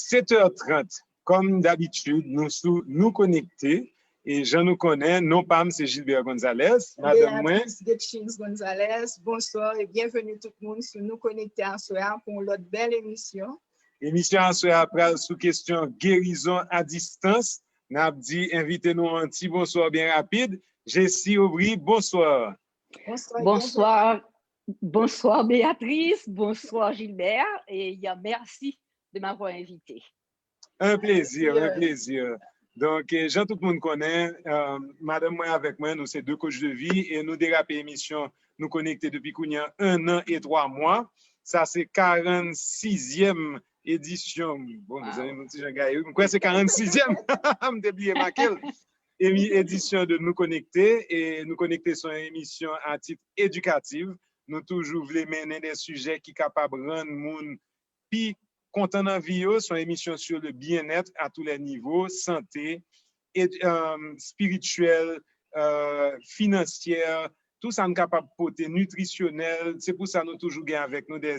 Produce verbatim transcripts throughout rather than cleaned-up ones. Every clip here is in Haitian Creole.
Sèt è trant, kòm dabitid, nou sou Nou Konekte. E jan nou konnen, non pa m se Gilbert Gonzalez, madanm mwen. Beatrice Getchins Gonzalez, bonswa e byenveni tout moun sou Nou Konekte aswè a pou yon lòt bèl emisyon. Emisyon aswè a pral sou kesyon gerizon a distans. N ap di envite nou yon ti bonswa byen rapid. Jessie Aubry, bonswa. Bonswa. Bonswa Béatrice, bonswa Gilbert, et euh, merci de m'avoir invité. Un plaisir, un plaisir. Donk, jan tout moun konnen, madanm mwen avèk mwen, nou se de coach de vie e nou derape emisyon Nou Konekte depi kounye a un an e twa mwa. Sa se karann sizyèm edisyon. Bon, mezanmi, mwen ti jan gaye wi. M kwè se karann sizyèm. M te bliye make l. Edisyon de Nou Konekte. E Nou Konekte se yon emisyon a tit edikatif. Nou toujou vle mennen de sijè ki kapab rann moun pi kontan nan vi yo. Se yon emisyon sur le bien-être à tous les niveaux, sante, espirityèl, finansyè, tou sa n kapab pote, nitrisyonèl. Se pou sa nou toujou gen avèk nou de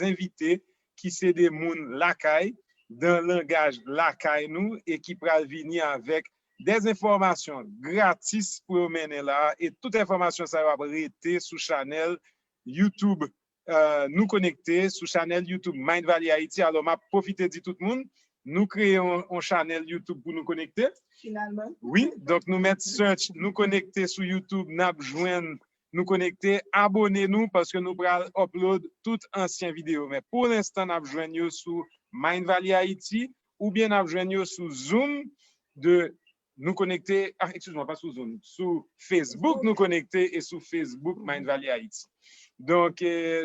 envite ki se de moun lakay, dan langaj lakay nou e ki pral vini avèk de enfòmasyon gratis pou yo mennen la. E tout enfòmasyon sa yo ap rete sou chanèl YouTube Nou Konekte, sou chanèl YouTube Mind Valley Haiti. Alò, m ap pwofite di tout moun, nou kreye yon chanèl YouTube pou Nou Konekte. Finalman. Wi, donk nou mèt search Nou Konekte sou YouTube, n ap jwenn Nou Konekte. Abone nou paske nou pral upload tout ansyen videyo. Men pou lenstan, n ap jwenn yo sou Mind Valley Haiti oubyen n ap jwenn yo sou Zoom de Nou Konekte, ah, excuse-moi, pa sou Zoom, sou Facebook Nou Konekte e sou Facebook Mind Valley Haiti. Donk,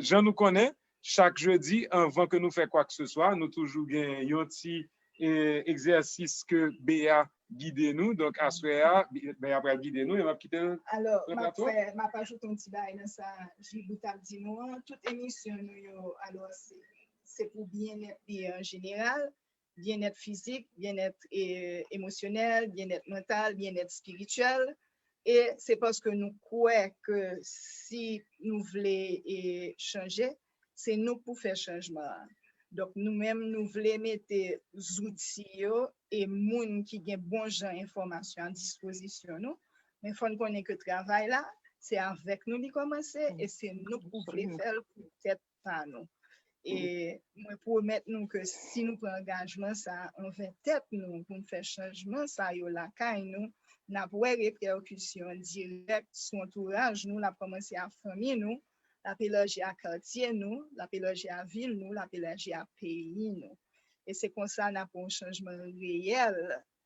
jan nou konnen, chak jedi, anvan ke nou fè kwakseswa, nou toujou gen yon ti egzèsis ke Bea gide nou. Donk, aswè a, Bea pral gide nou e m ap kite l. Alò, m ap fè, m ap ajoute yon ti bagay nan sa Gibou t ap di nou an. Tout emisyon nou yo, alò, se pou byennèt li an jeneral. Byennèt fizik, byennèt emosyonèl, byennèt mantal, byennèt espirityèl. E se paske nou kwè ke si nou vle chanje, se nou k pou fè chanjman an. Donk, nou menm, nou vle mete zouti yo e moun ki gen bon jan enfòmasyon a dispozisyon nou. Men fò n konnen ke travay la, se avèk nou li kòmanse e se nou k pou vle fè l pou tèt pa nou. E mwen pwomèt nou ke si nou pran angajman sa anvè tèt nou pou n fè chanjman sa yo lakay nou, n ap wè repèkisyon dirèk sou antouraj nou, l ap kòmanse a fanmi nou, l ap elaji a katye nou, l ap elaji a vil nou, l ap elaji a peyi nou. E se konsa n ap wè yon chanjman reyèl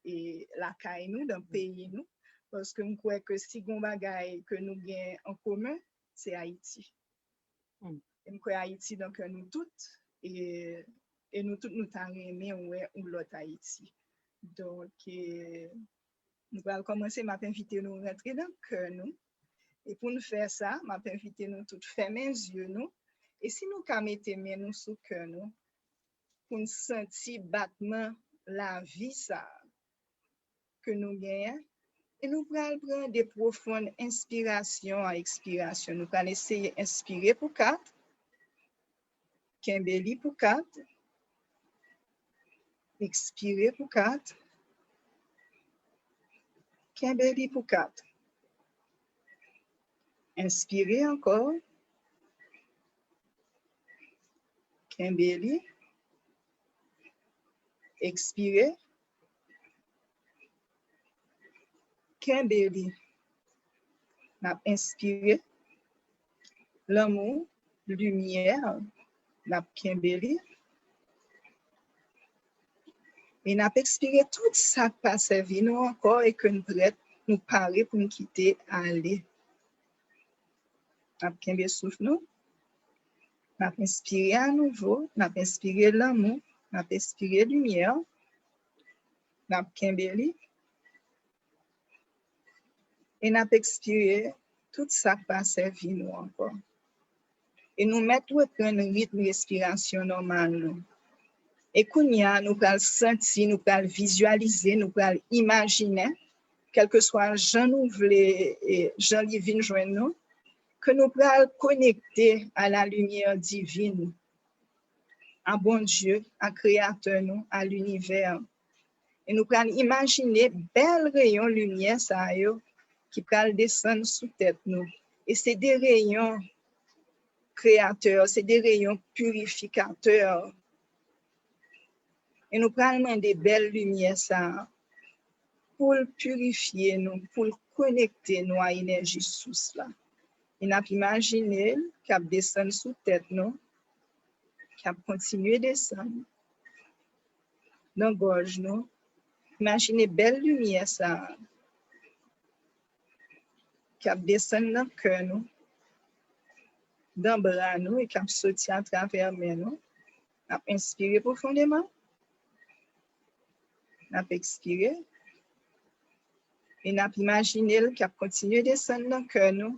e lakay nou, nan peyi nou, paske m kwè ke si gen yon bagay ke nou gen an komen, se Ayiti. E m kwè Ayiti nan kè nou tout, e, e nou tout nou ta renmen wè yon lòt Ayiti. Donk, e, nou pral kòmanse, m ap envite nou rantre nan kè nou. E pou n fè sa, m ap envite nou tout fèmen zye nou. E si nou ka mete men nou sou kè nou, pou n santi batman lavi sa a ke nou genyen. E nou pral pran de pwofon enspirasyon a ekspirasyon. Nou pral eseye enspire pou kat, kenbe li pou kat, ekspire pou kat, kenbe li pou kat. Enspire ankò. Kenbe li. Ekspire. Kenbe li. N ap enspire lanmou, limyè. N ap kenbe li. E n ap ekspire tout sa k pa sèvi nou ankò e ke n prèt, nou pare pou n kite ale. N ap kenbe souf nou. N ap enspire anouvo. N ap enspire lanmou. N ap enspire limyè. N ap kenbe li. E n ap ekspire tout sa k pa sèvi nou ankò. E nou mèt reprann ritm respirasyon nòmal nou. E kounye a, nou pral santi, nou pral vizyalize, nou pral imajine, kèlkeswa jan nou vle, e, jan li vin jwenn nou, ke nou pral konekte a la limyè divin. a Bondye, a Kreyatè nou, a linivè. E nou pral imajine bèl reyon limyè sa yo ki pral desann sou tèt nou. E se de reyon kreyatè, se de reyon pirifikatè. E nou pral mande bèl limyè sa a pou l pirifye nou, pou l konekte nou a enèji sous la. E n ap imajine l k ap desann sou tèt nou, k ap kontinye desann nan gòj nou. Imajine bèl limyè sa a k ap desann nan kè nou, nan bra nou e k ap soti atravè men nou. N ap enspire pwofondeman. N ap ekspire. E n ap imajine l k ap kontinye desann nan kè nou,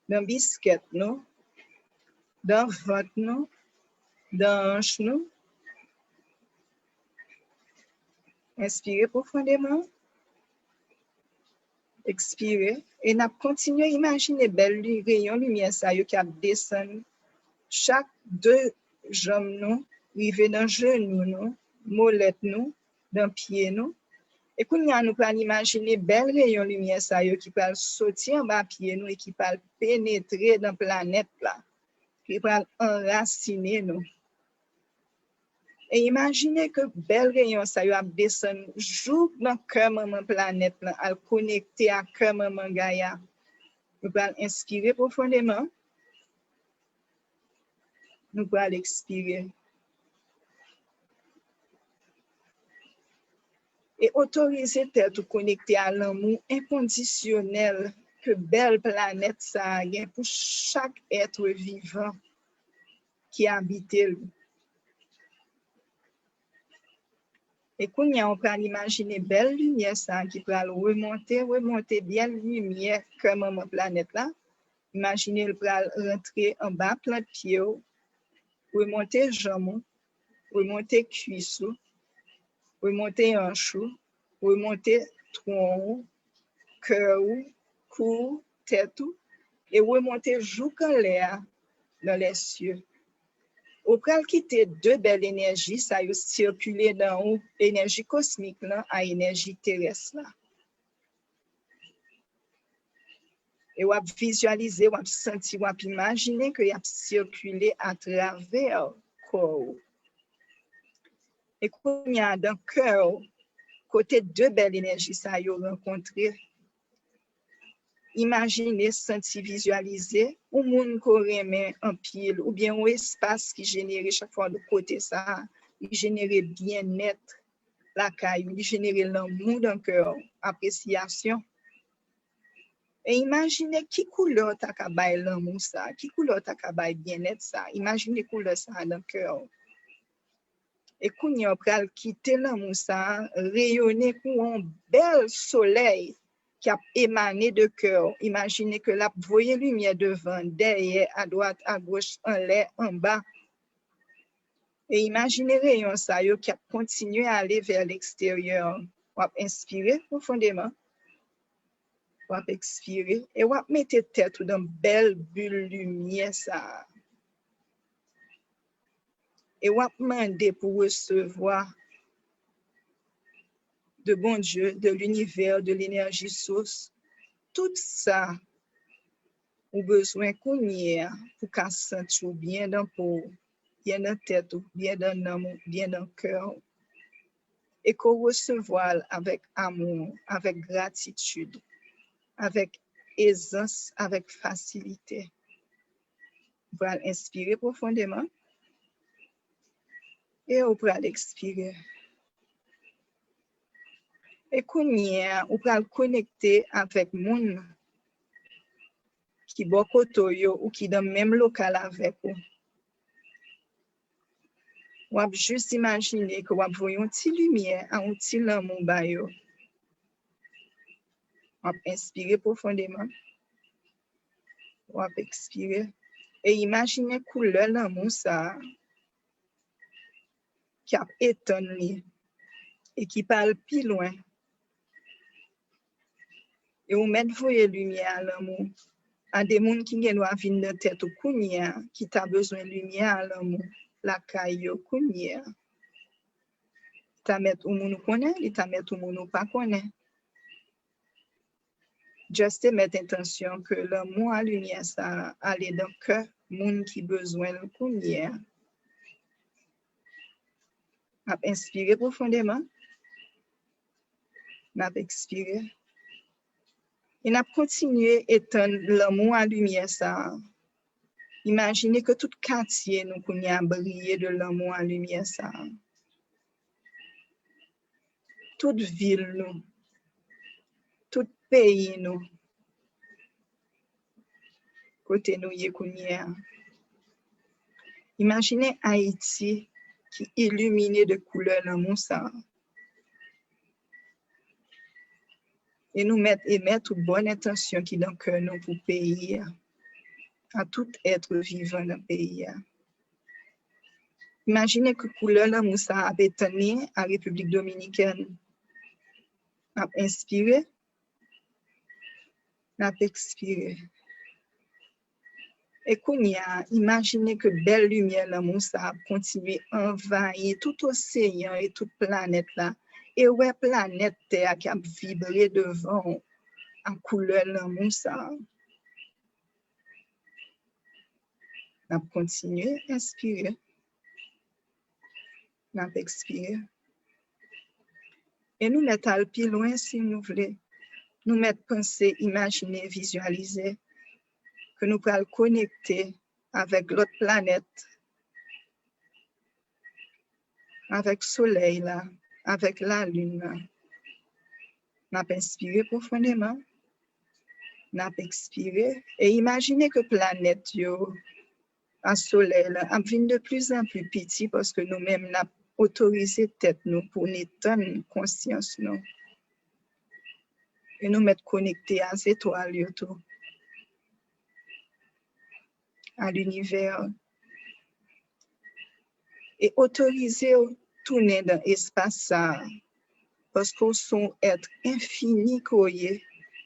nan biskèt nou, nan vant nou, nan anch nou. Enspire pwofondeman. Ekspire. E n ap kontinye imajine bèl li-, reyon limyè sa yo k ap desann chak de janm nou, rive nan jenou nou, molèt nou, nan pye nou. E kounye a, nou pral imajine bèl reyon limyè sa yo ki pral soti anba pye nou e ki pral penetre nan planèt la, ki pral anrasine nou. E imajine ke bèl reyon sa yo ap desann jouk nan kè manman planèt lan, al konekte ak kè manman Gaya. Nou pral enspire pwofondeman. Nou pral ekspire. E otorize tèt ou konekte a lanmou enkondisyonèl ke bèl planèt sa a gen pou chak èt vivan ki abite l. E kounye a, ou pral imajine bèl limyè sa a ki pral remonte, remonte, bèl limyè kè manman planèt la. Imajine l pral rantre anba plant pye w, remonte janm ou, remonte kwis ou, remonte anch ou, remonte twon ou, kè ou, kou ou, tèt ou, e remonte jouk anlè a, dans les cieux. Ou pral kite de bèl enèji sa yo sikile nan ou, enèji kosmik lan a enèji terès la. E w ap vizyalize, w ap santi, w ap imajine ke y ap sikile atravè kò w. E kounye a, nan kè w, kote de bèl enèji sa yo rankontre, imajine, santi, vizyalize yon moun ke w renmen anpil, oubyen yon espas ki jenere chak fwa w kote sa a, li jenere byennèt lakay ou, li jenere lanmou nan kè w, apresyasyon. E imajine ki koulè w ta ka bay lanmou sa a, ki koulè w ta ka bay byennèt sa a. Imajine koulè sa a nan kè w. E kounye a, w pral kite lanmou sa a reyone kou yon bèl solèy k ap emane de kè w. Imajine ke l ap voye limyè devan, dèyè, adwat, agoch, anlè, anba. E imajine reyon sa yo k ap kontinye ale vè leksteryè. W ap enspire pwofondeman. W ap ekspire. E w ap mete tèt ou nan bèl bil limyè sa a. E w ap mande pou resevwa de Bondye, de linivè, de lenèji sous, tout sa ou bezwen kounye a pou ka santi w byen nan po w, byen nan tèt ou, byen nan nanm ou, byen nan kè w. E ke w resevwa l avèk amou, avèk gratitid, avèk ezans, avèk fasilite. Ou pral enspire pwofondeman. E ou pral ekspire. E kounye a, ou pral konekte avèk moun ki bò kote w yo ou ki nan menm lokal avèk ou. W ap jis imajine ke w ap voye yon ti limyè a yon ti lanmou ba yo. W ap enspire pwofondeman. W ap ekspire. E imajine koulè lanmou sa a ki ap etann li e ki pral pi lwen. E ou mèt voye limyè a lanmou a de moun ki gen dwa vin nan tèt ou kounye a, ki ta bezwen limyè a lanmou. lakay yo kounye a. Li ta mèt yon moun ou konnen, li ta mèt yon moun ou pa konnen. Just te mèt entansyon ke lanmou a limyè sa a ale nan kè moun ki bezwen l kounye a. N ap enspire pwofondeman. N ap ekspire. E n ap kontinye etann lanmou a limyè sa a. Imajine ke tout katye nou kounye a briye de lanmou a limyè sa a. Tout vil nou, tout peyi nou, kote nou ye kounye a. Imajine Ayiti ki ilimine de koulè lanmou sa a. E nou mèt emèt tout bòn entansyon ki nan kè nou pou peyi a, a tout èt vivan nan peyi a. Imajine ke koulè lanmou sa a ap etann li a Repiblik Dominikèn. N ap enspire, n ap ekspire. E kounye a, imajine ke bèl limyè lanmou sa a ap kontinye anvayi tout oseyan e tout planèt la. E wè planèt tè a k ap vibre devan w a koulè lanmou sa a. N ap kontinye enspire. N ap ekspire. E nou mèt al pi lwen si nou vle. Nou mèt panse, imajine, vizyalize ke nou pral konekte avèk lòt planèt, avèk solèy la, avèk lalin nan. N ap enspire pwofondeman. N ap ekspire. E imajine ke planèt yo a solèy la ap vin de plizanpli piti paske nou menm n ap otorize tèt nou pou n etann konsyans nou. E nou mèt konekte a zetwal yo tou, a linivè. E otorize w tounen nan espas sa a, paske w se yon èt enfini ke w ye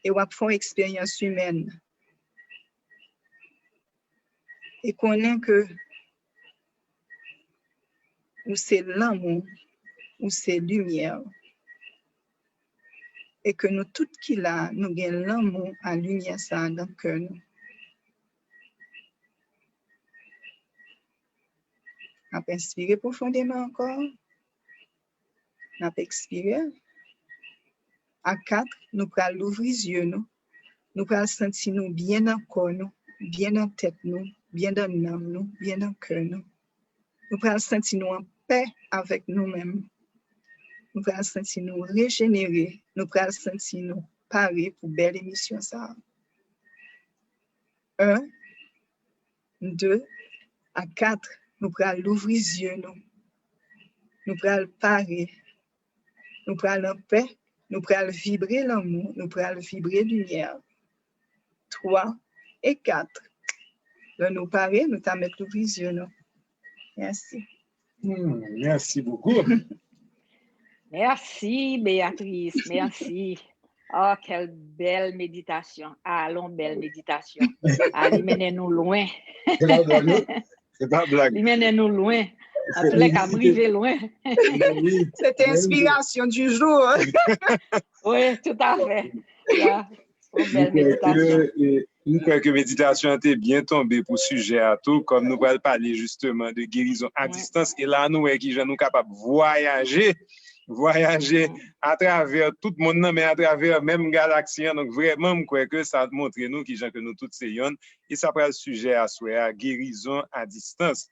e w ap fè yon eksperyans imèn. E konnen ke ou se lanmou, ou se limyè. E ke nou tout ki la, nou gen lanmou a limyè sa a nan kè nou. N ap enspire pwofondeman ankò. N ap ekspire. A kat, nou pral louvri zye nou. Nou pral santi nou byen nan kò nou, byen nan tèt nou, byen nan nanm nou, byen nan kè nou. Nou pral santi nou anpè avèk nou menm. Nou pral santi nou rejenere. Nou pral santi nou pare pou bèl emisyon sa a. En, de, a kat, nou pral louvri zye nou. Nou pral pare. Nou pral anpè. Nou pral vibre lanmou. Nou pral vibre limyè. Twa e kat. Lè nou pare, nou ta mèt louvri zye nou. Mèsi. Hmm, merci beaucoup. Merci, Béatrice. Merci. Oh, quelle belle méditation. Allons, belle méditation. Ah, li mennen nou lwen. Se pa blag, non? Se pa blag. Li mennen nou lwen. An tou lè ka, m rive lwen. Oui. C'était inspiration du jour. Oui, tout à fait. Yeah. Une belle M kwè ke, méditation. e, m kwè ke meditasyon an te byen tonbe pou sijè a tou, kòm nou pral pale jisteman de gerizon a Wi. Distans, e la nou wè kijan nou kapab vwayaje, vwayaje atravè tout mond nan, men atravè menm galaksi an. Donk, vrèman, m kwè ke sa montre nou kijan ke nou tout se yonn, e sa pral sijè aswè a, gerizon a distans.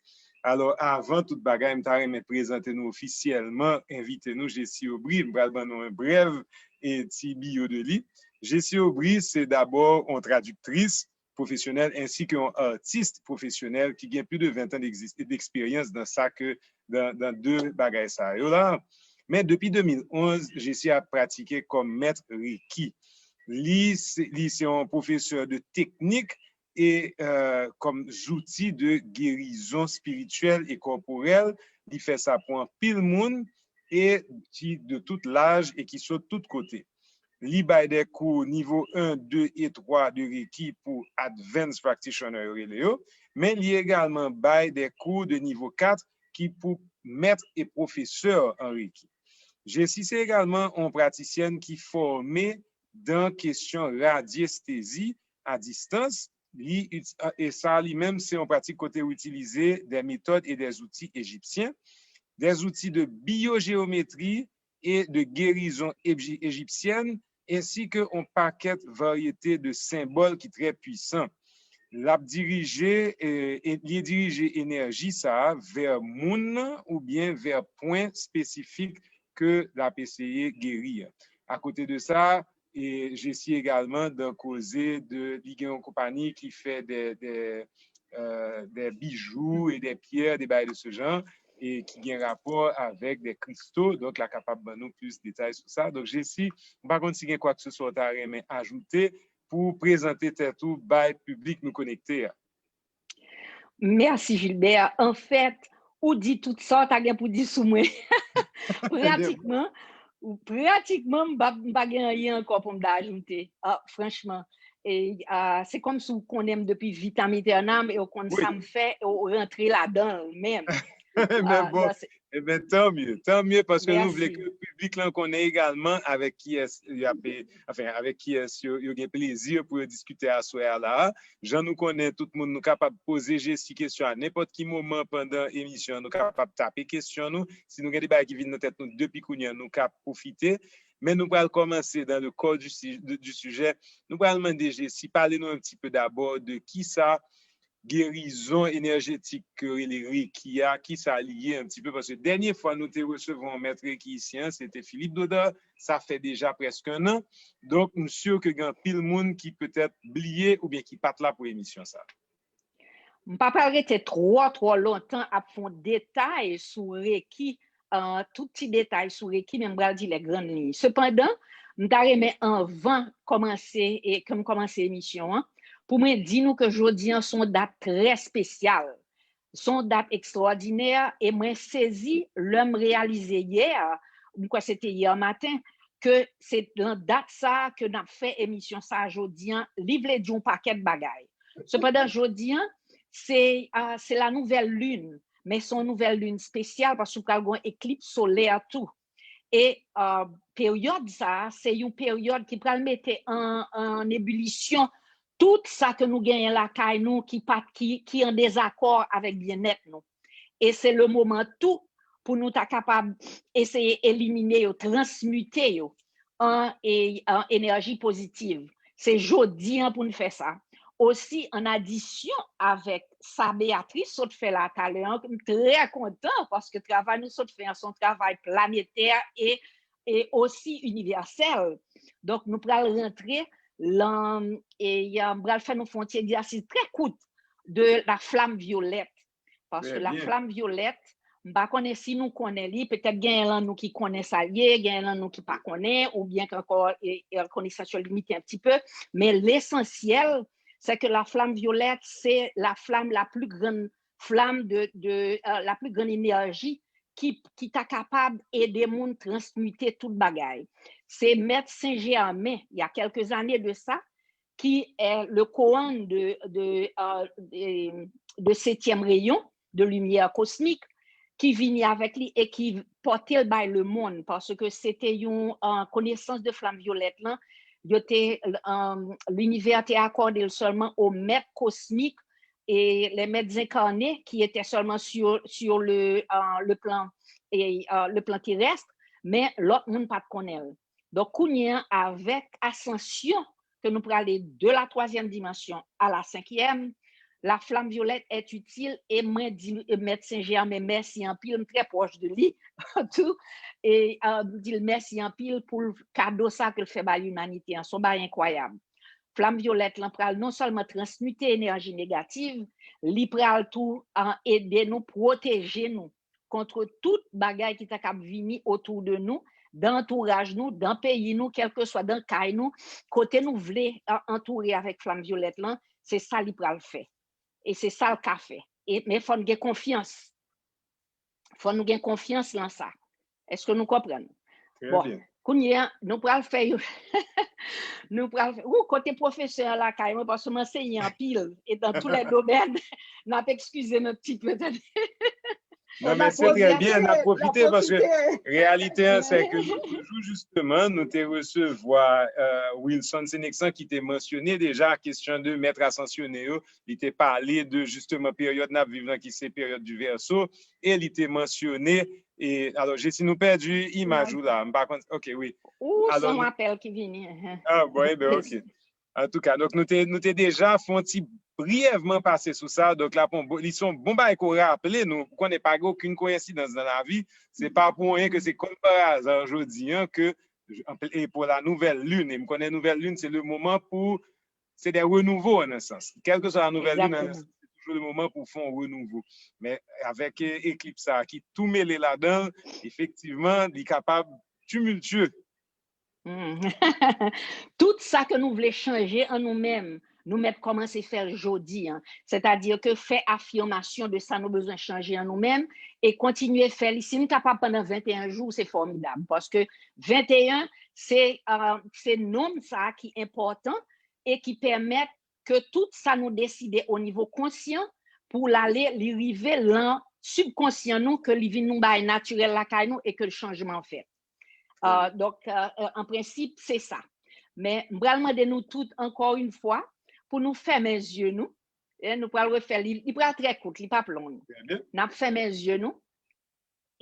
Alò, avan tout bagay, m ta renmen prezante nou ofisyèlman envite nou, Jessie Aubry. M pral ban nou yon brèv e ti biyo de li. Jessie Aubry, se dabò yon tradiktris pwofesyonèl ensi ke yon atis pwofesyonèl ki gen plis de ven tan d'egzis-, d'eksperyans dan sa ke, dan, dan de bagay sa yo la. Men depi de mil onz, Jessie ap pratike kòm mèt Reiki. Li se, li se yon pwofesè de teknik e, euh, kòm zouti de gerizon espirityèl e kòporèl. Li fè sa pou anpil moun e ki de tout laj e ki sot tout kote. Li bay de kou nivo en, de e twa de Reiki pou advanced practitioner yo rele yo, men li egalman bay de kou de nivo kat ki pou mèt e pwofesè an reki. Jesi se egalman yon pratisyèn ki fòme dan kesyon radyestezi a distans, li, e sa li menm se yon pratik kote ou itilize des méthodes et des outils égyptiens, des outils de biojeometri e de gerizon ejipsyèn, ensi ke yon pakèt varyete de senbòl ki trè pwisan. L ap dirije, e, li dirije enèji sa a vè moun nan oubyen vè pwen espesifik ke l ap eseye geri a. Akote de sa, e Jesi egalman dan koze de, li gen yon konpani ki fè de, de, euh, de bijou e de pyè, de bagay de se jan, e ki gen rapò avèk de kristo. Donk, l a kapab ban nou plis detay sou sa. Donk, Jesi, m pa konn si gen kwa ke se swa w ta renmen ajoute pou prezante tèt ou bay piblik nou konekte a. Mèsi, Gilbert. Anfèt, ou di tout sa w ta gen pou di sou mwen. Pratikman, pratikman, m pa gen anyen ankò pou m ta ajoute. Ah, franchman, e, ah, se kòmsi w konnen m depi vitam etènam e w konn sa m fè e w rantre ladan l menm. Ebyen, tan mye, tan mye, paske nou vle ke piblik lan konnen egalman avèk kiyès y ap, anfen, avèk kiyès yo, yo gen plezi pou yo diskite aswè a la a. Jan nou konnen, tout moun, nou kapab poze Jesi kesyon a nenpòt ki moman pandan emisyon an. Nou kapab tape kesyon nou. Si nou gen de bagay ki vin nan tèt nou depi kounye a, nou ka pwofite. Men nou pral kòmanse dans le corps du, du sujet. Nou pral mande Jesi pale nou un petit peu d'abord de kisa gerizon enèjetik ke rele Reiki a, kisa li ye un petit peu, paske dènye fwa nou te resevwa yon mèt Reiki isi an, se te Philippe Dodard, sa fè deja prèske un an. Donk, m si ke gen anpil moun ki petèt bliye oubyen ki pa t la pou emisyon sa. M pa pral rete twò, twò lontan ap fè yon detay sou Reiki, euh, tout ti detay sou Reiki, men m pral di les grandes lignes. Sepandan, m ta renmen anvan kòmanse, e ke m kòmanse emisyon an, pou mwen di nou ke jodi an se yon dat trè espesyal. Se yon dat ekstwòdinè e mwen sezi lè m reyalize yè, m kwè se te yè maten, ke se nan dat sa a ke n ap fè emisyon sa a jodi an, li vle di yon pakèt bagay. Sepandan, jodi an, se, ah, se la nouvelle lune, men se yon nouvelle lune espesyal paske pral gen yon eklips solè tou. E, ah, peryòd sa a, se yon peryòd ki pral mete an, an ebilisyon tout sa ke nou genyen lakay nou ki pa, ki, ki an dezakò avèk byennèt nou. E se le moman tou pou nou ta kapab eseye elimine yo, transmite yo an, e, an enèji pozitiv. Se jodi an pou n fè sa. Osi, an adisyon avèk sa Beatrice sot fè la talè an, m trè kontan paske travay nou sot fè an se yon travay planetè e, e osi inivèsèl. Donk, nou pral rantre lan, e, m pral fè nou fè yon ti egzèsis trè kout de la flamme violette. Paske la flamme violette, m pa konnen si nou konnen li, petèt genyen lan nou ki konnen sa l ye, genyen lan nou ki pa konnen, oubyen ke ankò, e, e, konesans yo limite un petit peu, men lesansyèl, c'est que la flamme violette, c'est la flamme, la plus grande flamme de, de, euh, la plus grande énergie ki, ki ta kapab ede moun transmite tout bagay. Se mèt Sen Jèmen, il y a quelques années de ça, ki est le koan de, de, euh, de, de septième rayon, de lumière cosmique, ki vini avèk li e ki pote l bay lemonn, paske se te yon, euh, konesans de flamme violette lan, yo te, euh, linivè te akòde l sèlman o mèt kosmik e les maîtres incarnés qui étaient seulement sur, sur le, euh, le plan, et, euh, le plan terrestre, men lòt moun pa t konnen l. Donk, kounye an, avèk asansyon ke nou prale de la troisième dimension à la cinquième, la flamme violette est utile e mwen di, e mèt Sen Jèmen mèsi anpil, m trè pwòch de li tou, e, euh, m di l mèsi anpil pou l kado sa ke l fè bay limanite an. Se yon bagay enkwayab. Flamme violette lan pral non sèlman transmite enèji negatif, li pral tou, euh, ede nou, pwoteje nou kont tout bagay ki ta kab vini otou de nou, dan antouraj nou, dan peyi nou, kèlkeswa dan kay nou, kote nou vle, euh, antoure avèk flamme violette lan, se sa li pral fè. E se sa l ka fè. E, men fò n gen konfyans. Fò nou gen konfyans lan sa. Èske nou konprann? Bon, kounye a, nou pral fè yo. Nou pral fè, ou, kote pwofesè an lakay mwen, paske m ansenye anpil, e dans tous les domaines, n ap eskize m un petit peu, tande. Non, men se trè byen, n ap pwofite paske reyalite an se ke nou toujou jisteman nou te resevwa euh, Wilson Senexan ki te mansyone deja kesyon de mèt asansyone yo, li te pale de jisteman peryòd n ap viv lan ki se peryòd di vèso, e li te mansyone e alò Jesi nou pèdi imaj ou la, m pa konn, ok, wi. Ou se yon apèl ki vini. Ah bon, e ben ok. Antouka, donk nou te, nou te deja fè yon ti briyèvman pase sou sa. Donk la, bon, li se yon bon bagay ke w raple nou. Ou konnen pa gen okenn koyensidans nan lavi. Se pa pou anyen ke se kòm pa aza jodi an ke e pou la nouvelle lune. E m konnen nouvelle lune, se le moman pou se de renouvo an nan sans. Kèlkeswa la nouvelle lune, an nan sans, se toujou le moman pou fè yon renouvo. Men avèk eklips sa ki tou mele ladan, efektivman, li kapab tumiltye. Tout sa ke nou vle chanje an nou menm, nou mèt kòmanse fè l jodi an. Sètadi ke fè afimasyon de sa nou bezwen chanje an nou menm e kontinye fè li. Si n kapab pandan venteyen jou, se fòmidab. Paske venteyen, se uh, se nonm sa ki enpòtan e ki pèmèt ke tout sa nou deside o nivo konsyan pou l ale, li rive lan sibkonsyan nou, ke li vin yon bagay natirèl lakay nou e ke chanjman fèt. Uh, donk, uh, an prensip, se sa. Men, m pral mande nou tout, ankò yon fwa, pou nou fèmen zye nou. E nou pral refè li. Li pral trè kout, li p ap long. N ap fèmen zye nou.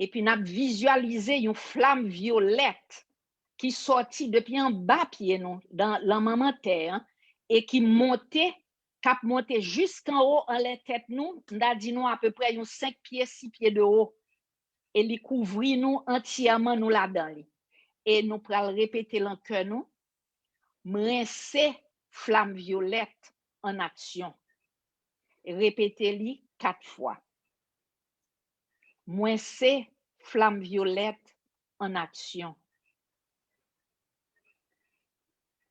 Epi n ap vizyalize yon flam vyolèt ki sòti depi anba pye nou, lan manman tè an, e ki monte, k ap monte jiskanwo anlè tèt nou, m ta di nou apeprè yon senk pye, sis pye de wo. E li kouvri nou antyèman, nou ladan li. E nou pral repete lan kè nou, Mwen se flam vyolèt an aksyon. Repete li kat fwa. Mwen se flam vyolèt an aksyon.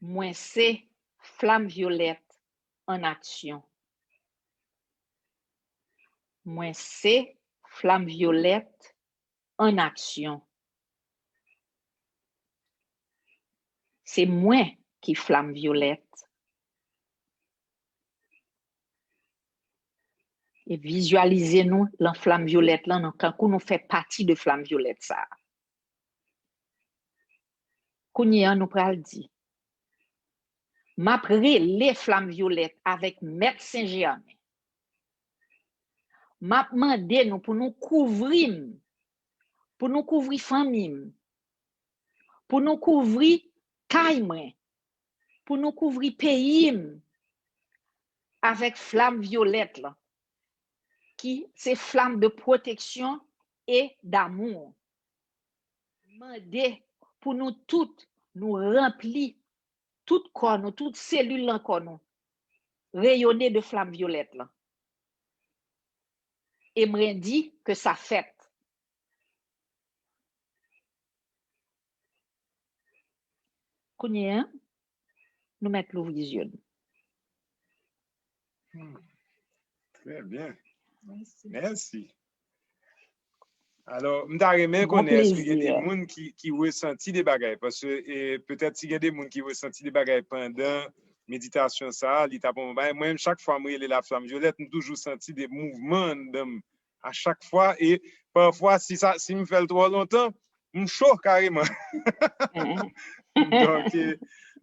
Mwen se flam vyolèt an aksyon. Mwen se flam vyolèt an aksyon. Se mwen ki flam vyolèt. E vizyalize nou lan flam vyolèt lan, tankou nou fè pati de flam vyolèt sa a. Kounye a, nou pral di, M ap rele flam vyolèt avèk Mèt Sen Jèmen. M ap mande nou pou nou kouvri m, pou nou kouvri fanmi m, pou nou kouvri kay mwen, pou nou kouvri peyi m avèk flam vyolèt lan, ki se flam de pwoteksyon e damou. Mande pou nou tout nou ranpli tout kò nou, tout selil lan kò nou reyone de flam vyolèt lan. E mwen di ke sa fèt. Kounye a, nou mèt louvri zye nou. Trè byen. Mèsi. Alò, m ta renmen konnen èske gen de moun ki, ki resanti de bagay, paske e, petèt si gen de moun ki resanti de bagay pandan meditasyon sa a, li ta bon bagay. Mwen menm, chak fwa m rele la flam vyolèt, m toujou santi de mouvman anndan m a chak fwa. E pafwa, si sa, si m fè l twò lontan, m cho kareman. Donk, e,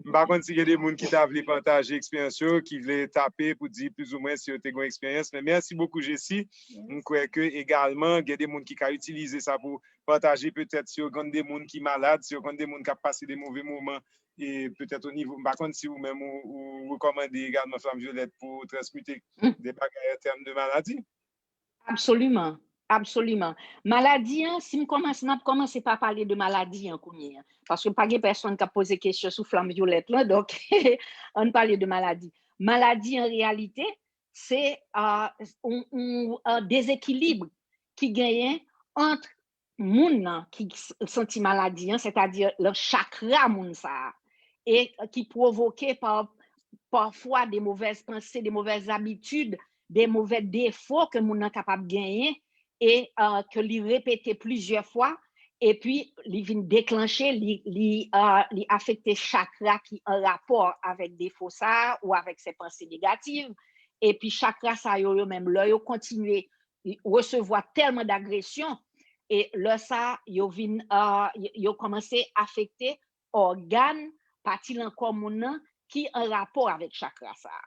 m pa konn si gen de moun ki ta vle pataje eksperyans yo, ki vle tape pou di plizoumwen si yo te gen eksperyans. Men mèsi bokou, Jesi. M kwè ke egalman, gen de moun ki ka itilize sa pou pataje petèt si yo konn de moun ki malad, si yo konn de moun k ap pase de move moman, e petèt o nivo, m pa konn si ou menm ou, ou rekòmande egalman flam vyolèt pou transmite de bagay an tèm de maladi. Absoliman. Absoliman. Maladi an, si m kòmanse, m ap kòmanse pa pale de maladi an kounye a. Paske pa gen pèsonn k ap poze kesyon sou flam vyolèt lan, donk, ann pale de maladi. Maladi an reyalite, se uh, yon, yon uh, dezekilib ki genyen ant moun nan ki santi maladi an, sètadi lan chakra moun sa a, e ki pwovoke pa pafwa de movèz panse, de movèz abitid, de movè defo ke moun nan kapab genyen e uh, ke li repete plizyè fwa, epi li vin deklanche, li, li, uh, li afekte chakra ki an rapò avèk defo sa a ou avèk se panse negatif, epi chakra sa yo, yo menm, lè yo kontinye resevwa tèlman dagresyon, e lè sa a, yo vin, uh, yo kòmanse afekte ògàn, pati lan kò moun nan ki an rapò avèk chakra sa a.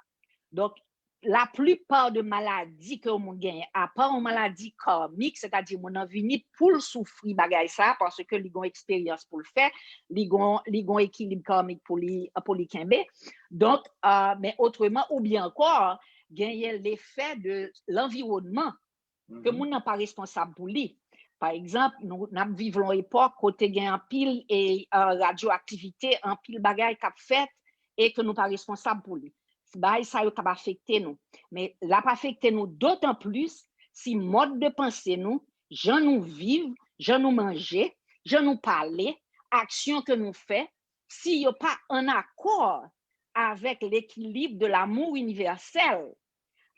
Donk, laplipa de maladi ke yon moun genyen, apa yon maladi karmik, sètadi moun nan vini pou l soufri bagay sa a, paske li gon eksperyans pou l fè, li gon, li gon ekilib karmik pou li, pou li kenbe. Donk, uh, men otreman, oubyen ankò, genyen lefè de lanviwònman ke moun nan pa responsab pou li. Pa egzanp, nou n ap viv yon epòk kote gen anpil e uh, radyoaktivite, anpil bagay k ap fèt e ke nou pa responsab pou li. Bagay sa yo kab afekte nou. Men l ap afekte nou dotan plis si mòd de panse nou, jan nou viv, jan nou manje, jan nou pale, aksyon ke nou fè, si yo pa an akò avèk l'équilibre de l'amour universel,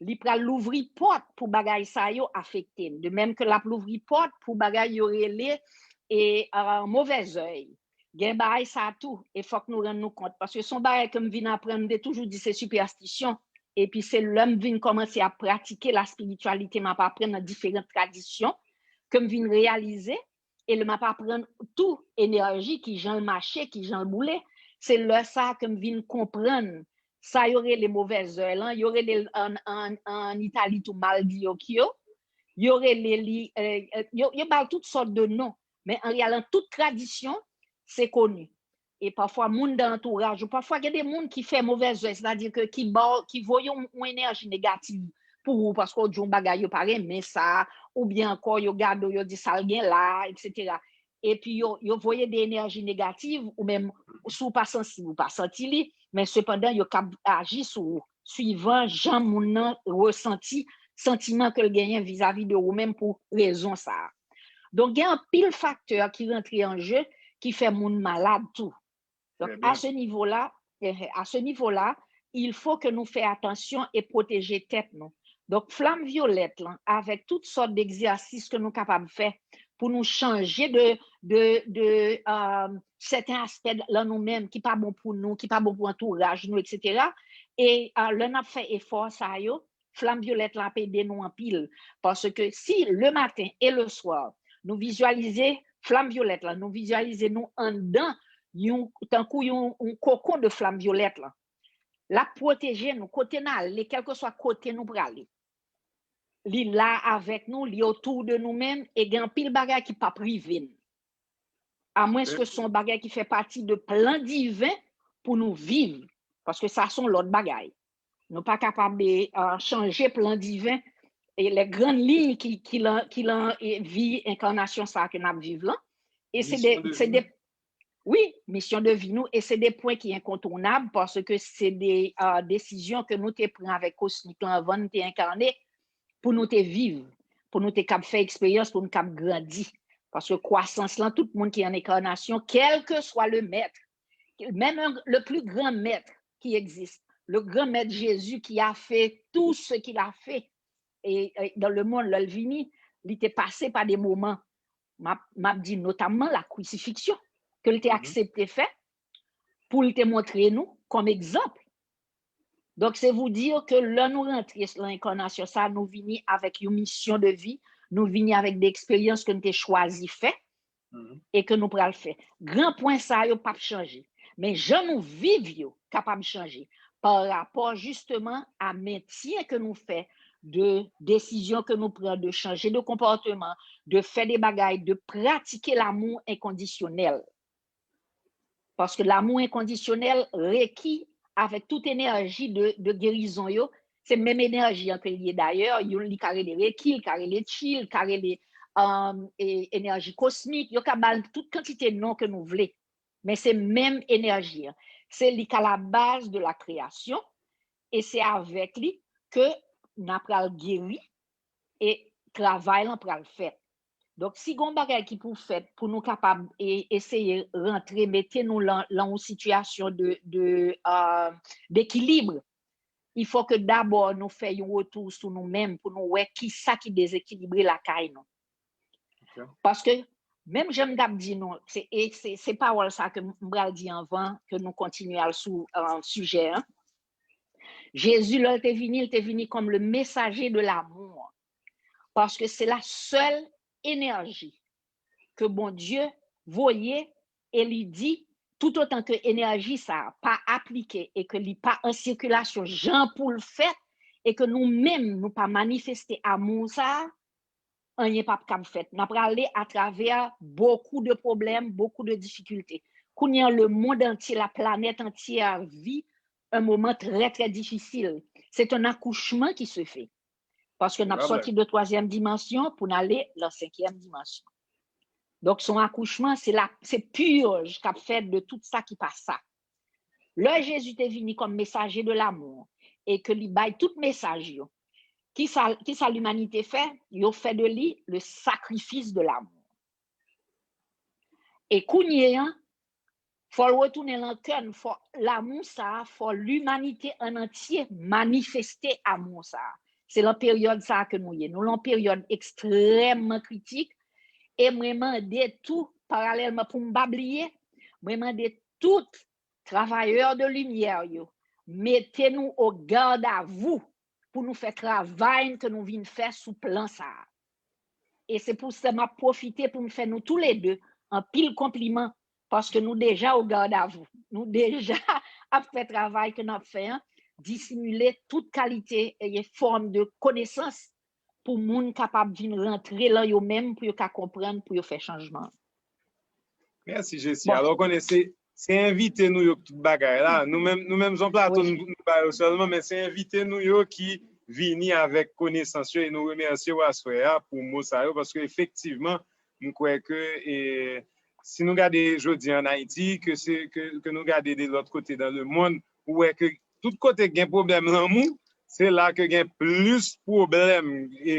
li pral louvri pòt pou bagay sa yo afekte n. De menm ke l ap louvri pòt pou bagay yo rele e uh, movèzèy. Gen bagay sa tou, e fòk nou rann nou kont. Paske se yon bagay ke m vin aprann, m te toujou di se sipèstisyon. Epi se lè m vin kòmanse ap pratike laspirityalite, m ap aprann nan diferan tradisyon, ke m vin reyalize, e lè m ap aprann tou enèji, ki jan l mache, ki jan l boule, se lè sa a ke m vin konprann sa yo rele movèzèy lan, yo rele l an, an, an Itali tou mal di okyo, yo rele li, eh, yo, yo ba l tout sòt de non, men an reyalite, tout tradisyon, se koni. E pafwa, moun nan antouraj ou, pafwa, gen de moun ki fè movèzèy, sètadi ke ki ba w, ki voye yon, yon enèji negatif pou ou, paske w di yon bagay yo pa renmen sa, oubyen ankò yo gade w, yo di sa l gen la, etsetera. Epi yo, yo voye de enèji negatif, ou menm, si w pa sansib, ou pa santi li, men sepandan, yo kab aji sou ou, swivan jan moun nan resanti, santiman ke l genyen vizavi de ou menm pou rezon sa a. Donk, gen anpil faktè ki rantre an je, ki fè moun malad tou. Donk, a se nivo la, eh, a se nivo la, il faut que nou fè atansyon e pwoteje tèt nou. Donk, flanm vyolèt lan, avèk tout sòt d'egzèsis ke nou kapab fè pou nou chanje de, de, de, uh, sèten aspè lan nou menm ki pa bon pou nou, ki pa bon pou antouraj nou, etsetera. E uh, lè n ap fè efò sa yo, flanm vyolèt lan ap ede nou anpil. Paske si le maten e le swa, nou vizyalize flanm vyolèt lan, nou vizyalize nou anndan yon, tankou yon, yon kokon de flanm vyolèt lan, l ap pwoteje nou, kote n ale, kèlkeswa kote nou prale. Li la avèk nou, li otou de nou menm, e gen anpil bagay ki p ap rive n. Amwenske se yon bagay ki fè pati de plan diven pou nou viv, paske sa se yon lòt bagay. Nou pa kapab uh, chanje plan diven e lè grann liy ki, ki lan, ki lan e, vi enkanasyon sa ke n ap viv lan. E se de, se de, wi, misyon de vi nou, e se de pwen ki enkontounab, paske se de uh, desizyon ke nou te pran avèk kosmik lan anvan nou te enkane, pou nou te viv, pou nou te kab fè eksperyans, pou nou kab grandi. Paske kwasans lan, tout moun ki an enkanasyon, quel que soit le maître, même le plus grand maître qui existe, le grand maître Jésus qui a fait tout ce qu'il a fait et, et dans le monde, lè l vini, li te pase pa de moman, m ap, m ap di notamman la crucifixion, ke l te aksepte fè pou l te montre nou kòm egzanp. Donk, se vous dire ke lè nou rantre lan enkanasyon sa, nou vini avèk yon misyon de vi, nou vini avèk de eksperyans ke nou te chwazi fè e ke nou pral fè. Gran pwen sa yo p ap chanje. Men jan nou viv yo kapab chanje pa rapò jisteman a mentyen ke nou fè de desizyon ke nou pran de chanje de konpòteman, de fè de bagay, de pratike lamou enkondisyonèl. Paske lamou enkondisyonèl reki avèk tout enèji de, de gerizon yo, se menm enèji an ke l ye dayè, youn li ka rele reki, li ka rele chi, li ka rele um, e, enèji kosmik, yo ka ba l tout kantite non ke nou vle. Men se menm enèji an. Se li k a la baz de la kreyasyon, e se avèk li ke n a pral geri e travay lan pral fèt. Donk, si gon bagay ki pou fèt pou nou kapab e, eseye rantre, mete nou lan, lan yon sitiyasyon de, de, uh, d'ekilib, il faut que d'abord nou fè yon retou sou nou menm pou nou wè ki sa ki dezekilibre lakay nou. Paske, menm jan m t ap di nou, se, e se, se pawòl sa ke m pral di anvan ke nou kontinye al sou uh, sijè an. Jezi, lè l te vini, l te vini kòm le mesaje de lamou. Paske se la sèl enèji ke Bondye voye e li di, toutotan ke enèji sa a pa aplike e ke li pa an sikilasyon jan pou l fèt, e ke nou menm nou pa manifeste amou sa a, anyen p ap kab fèt. N ap prale atravè bokou de pwoblèm, bokou de difikilte. Kounye a, le monde entier, la planète entière vit un moment très, très difficile. C'est un accouchement qui se fait. Paske n ap sòti de twazyèm dimansyon pou n ale nan senkyèm dimansyon. Donk, se yon akouchman, se la, se purge k ap fèt de tout sa ki pa sa. Lè Jezi te vini kòm mesaje de l'amour e ke li bay tout mesaj yo, ki sa, ki sa limanite fè? Yo fè de li le sacrifice de l'amour. E kounye a, fò l retounen lan kè n, fò lamou sa a, fò limanite an antye manifeste amou sa a. Se lan peryòd sa a ke nou ye. Nou lan peryòd ekstrèmman kritik. E mwen mande tou, paralèlman, pou m pa bliye, mwen mande tout travayè de limyè yo, mete nou o gad a vou pou nou fè travay ke nou vin fè sou plan sa a. E se pou sa m ap pwofite pou m fè nou toulede anpil konpliman, paske nou deja o gad a vou. Nou deja ap fè travay ke n ap fè an, disimile tout kalite e fòm de konesans pou moun kapab vin rantre lan yo menm, pou yo ka konprann, pou yo fè chanjman. Mèsi, Jessie. Alò, w konnen se se envite nou yo tout bagay la. Nou menm, nou menm, jan plato nou ba yo sèlman, men se envite nou yo ki vini avèk konesans yo e nou remèsye w aswè a pou mo sa yo, paske efektivman, m kwè ke e, si nou gade jodi an Ayiti, ke, se, ke, ke nou gade de lòt kote dan le mond, ou wè ke tout kote gen pwoblèm lanmou, se la ke gen plis pwoblèm. E,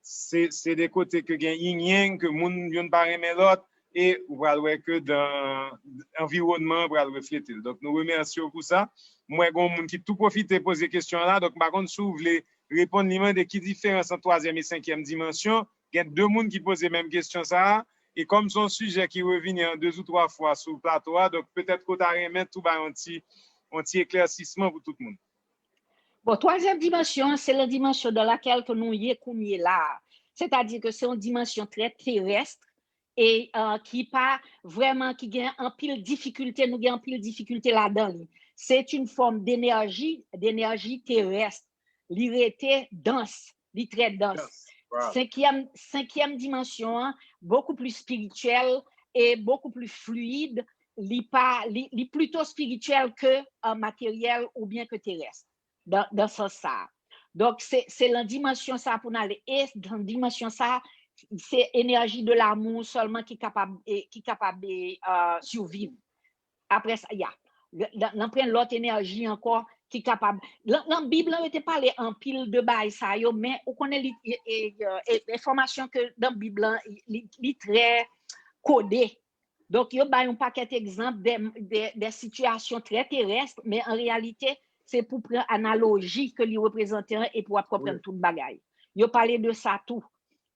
se, se de kote ke gen ying-yang, ke moun youn pa renmen lòt, e ou pral wè ke dan anviwònman an pral reflete l. Donk, nou remèsye w pou sa. M wè gen yon moun ki tou pwofite poze kesyon an la, donk m pa konn si w vle reponn li, mande ki diferans ant twazyèm e senkyèm dimansyon. Gen de moun ki poze menm kesyon sa a, e kòm se yon sijè ki revini an de ou twa fwa sou plato a, donk petèt ke w ta renmen tou bay yon ti, yon ti eklèsisman pou tout moun. Bon, twazyèm dimansyon an, se la dimansyon dans laquelle que nou ye kounye la a. Sètadi ke se yon dimansyon trè terèst e uh, ki pa vrèman, ki gen anpil difikilte, nou gen anpil difikilte ladan li. C'est une forme d'énergie, d'énergie terrestre. Li rete dans, li trè dans. Senkyèm, senkyèm dimansyon an, beaucoup plus spirituel et beaucoup plus fluide. Li pa, li, li plito spirityèl ke uh, materyèl oubyen ke terès. Dan, dan sans sa. Donk, se, se lan dimansyon sa pou n ale. E dan dimansyon sa, se enèji de l'amour sèlman ki kapab, e, ki kapab e, uh, surviv. Apre sa, ya. Nan pran lòt enèji ankò ki kapab. Lan, lan Bib lan, yo te pale anpil de bagay sa yo, men ou konnen li, e, e, e, enfòmasyon ke nan Bib lan, li, li trè kode. Donk, yo bay yon pakèt egzanp de, de, de sitiyasyon trè terès, men an reyalite, se pou pran analoji ke li reprezante an e pou w ap konprann tout bagay. Yo pale de sa tou.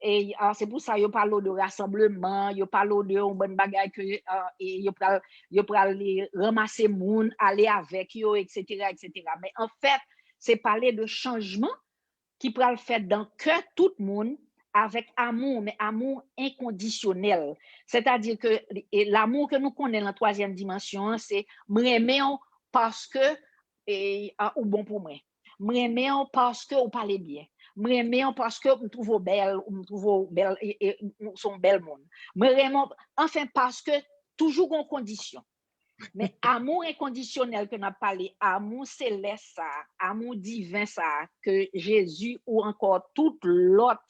E uh, se pou sa yo pale w de rasanbleman, yo pale w de yon bann bagay ke uh, e yo pral, yo pral ranmase moun, ale avèk yo, etsetera, etsetera. Men anfèt, se pale de chanjman ki pral fèt dan kè tout moun avèk amou, men amou enkondisyonèl. Sètadi ke e, lamou ke nou konnen lan twazyèm dimansyon an, se m renmen w paske e, a, ou bon pou mwen. M renmen w paske ou pale byen. M renmen w paske m twouve w bèl, m twouve w bèl, e, e, ou se yon bèl moun. M renmen w, anfen, paske toujou gen yon kondisyon. Men amou enkondisyonèl ke n ap pale, amou selès sa, amou diven sa, ke Jezi ou ankò tout lòt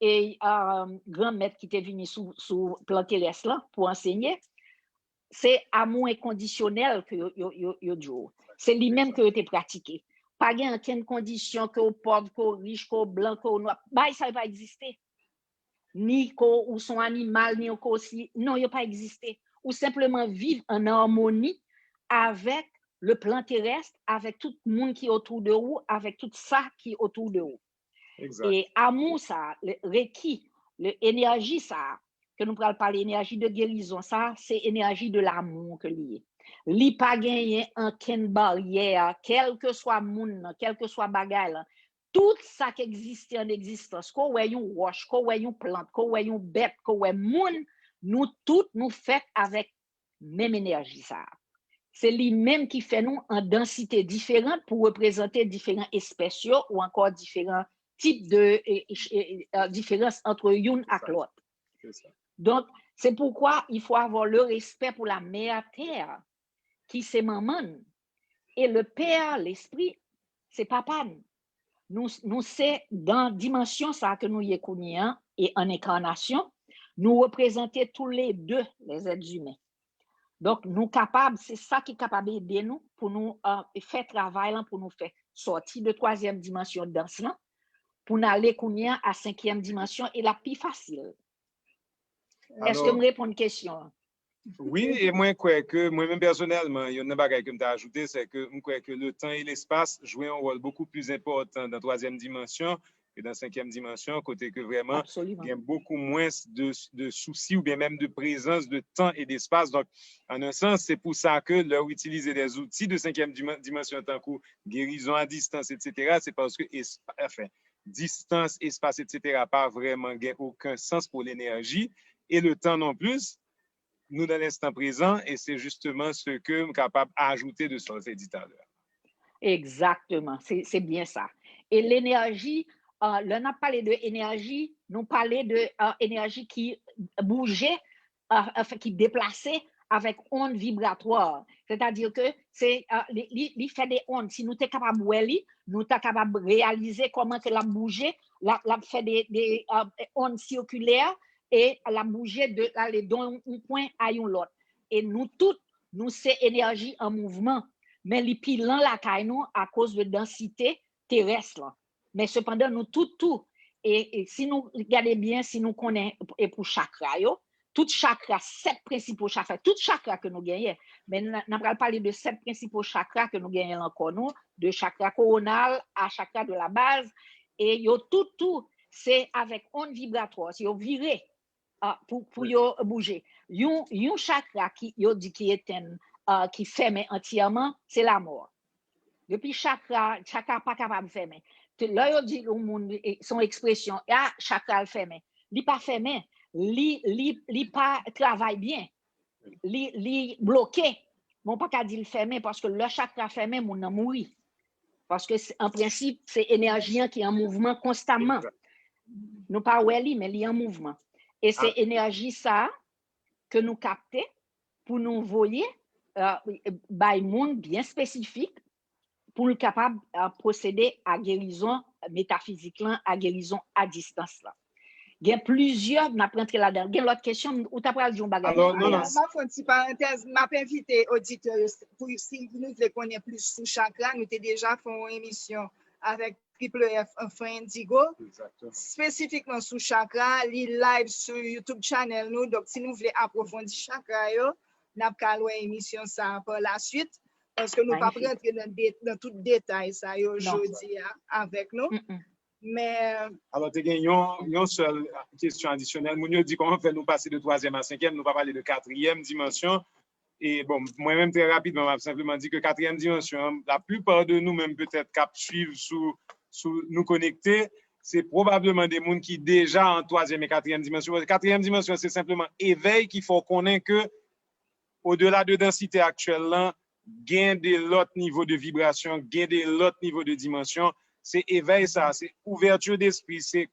e, um, granmèt ki te vini sou, sou plan terès lan pou ansenye, se amou enkondisyonèl ke yo, yo, yo, yo di w. Se li menm ke yo te pratike. Pa gen ankenn kondisyon ke w pòv, ke w rich, ke w blan, ke w nwa. Bagay sa yo pa egziste. Ni ke w se yon animal, ni ke w si. Non, yo pa egziste. Ou senpleman viv an amoni avèk le plan terès, avèk tout moun ki otou de ou, avèk tout sa ki otou de ou. E amou sa, reki, enèji sa, ke nou pral pale, enèji de gerizon sa, se enèji de lamou ke li ye. Li pa genyen ankenn baryè, kèlkeswa moun nan, kèlkeswa bagay lan, Tout sa k egziste an egzistans, ke w wè yon wòch, ke w wè yon plant, ke w wè yon bèt, ke w wè moun, nou tout nou fèt avèk menm enèji sa a. Se li menm ki fè nou an dansite diferan pou reprezante diferan espès yo ou ankò diferan tip de e, e, e, e, diferans ant youn ak lòt. Donk, se poukwa il faut avoir le respect pour la mère terre, ki se manman n, e le père, l'esprit, se papa n. Nou, nou se dan dimansyon sa ke nou ye kounye an, e an enkarnasyon, nou reprezante tou le de les êtres humains. Donk, nou kapab, se sa ki kapab ede nou pou nou uh, fè travay lan, pou nou fè sòti de twazyèm dimansyon dans lan, pou n ale kounye an a senkyèm dimansyon, e l ap pi fasil. Èske m reponn kesyon an? Wi, e mwen kwè ke, mwen menm pèsonèlman, youn nan bagay ke m ta ajoute, se ke m kwè ke le temps et l'espace jwe yon wòl beaucoup plus important dans twazyèm dimansyon ke dans senkyèm dimansyon, kote ke vrèman gen beaucoup moins de, de soucis ou bien même de présence de temps et d'espace. Donc, en un sens, c'est pour ça que lè w itilize des outils de senkyèm dimansyon tankou guérison à distance, et cetera, c'est parce que, enfin, distance, espace, et cetera, pa vrèman gen okenn sans pou l'énergie et le temps non plus. Nous dans l'instant présent et c'est justement ce que m kapab ajoute de sa w te di talè. Egzakteman, se byen sa. E lenèji, uh, lè n ap pale de enèji, nou pale de uh, enèji ki bouje, uh, ki deplase avèk ond vibratwa. Sètadi ke se uh, li, li, li fè de ond. Si nou te kapab wè li, nou ta kapab reyalize kòman ke l ap bouje, l ap, l ap fè de, de uh, ond sikilè e l ap bouje de ale de yon pwen a yon lòt. E nou tout, nou se enèji an mouvman, men li pi lan lakay nou akoz de dansite terès lan. Men sepandan, nou tout tou, e, e si nou gade byen, si nou konnen e pou chakra yo, tout chakra, sèt prensipo chakra, tout chakra ke nou genyen, men n ap pral pale de sèt prensipo chakra ke nou genyen lan kò nou, de chakra koronal a chakra de la baz, e yo tout tou, se avèk ond vibratwa, se yo vire uh, pou, pou yo bouje. Yon, yon chakra ki yo di ki etenn, uh, ki fèmen antyèman, se lamò. Depi chakra, chakra pa kapab fèmen. Lè yo di yon moun, se yon ekspresyon, a chakra l fèmen. Li pa fèmen. Li, li, li pa travay byen. Li, li bloke. Men w pa ka di l fèmen paske lè chakra fèmen, moun nan mouri. Paske an prensip, se enèji an ki an mouvman konstamman. Nou pa wè li, men li an mouvman. E se enèji sa a ke nou kapte pou nou voye uh, bay moun byen espesifik pou l kapab uh, pwosede a gerizon metafizik lan, a gerizon a distans lan. Gen plizyè, n ap rantre ladan. Gen lòt kesyon, ou ta pral di yon bagay. Alò, non, non. M ap fè yon ti parantèz, m ap envite oditè yo, pou si nou vle konnen plis sou chakra, nou te deja fè yon emisyon avèk Triple F Enfant Indigo, espesifikman sou chakra, li live sou YouTube channel nou, donk si nou vle apwofondi chakra yo, n ap ka al wè emisyon sa a pa la swit, paske nou p ap rantre nan, nan tout detay sa yo jodi a avèk nou. Men. Alò, te gen yon, yon sèl kesyon adisyonèl. Moun yo di kòman fè nou pase de twazyèm a senkyèm, nou pa pale de katriyèm dimansyon. E bon, mwen menm trè rapidman, m ap senpleman di ke katriyèm dimansyon an, laplipa de nou menm petèt k ap swiv sou, sou nou konekte, se pwobableman de moun ki deja an twazyèm e katriyèm dimansyon. Paske katriyèm dimansyon, se senpleman evèy ki fè w konnen ke odela de dansite aktyèl lan, gen de lòt nivo de vibrasyon, gen de lòt nivo de dimansyon. Se evèy sa, se ouvèti despri, se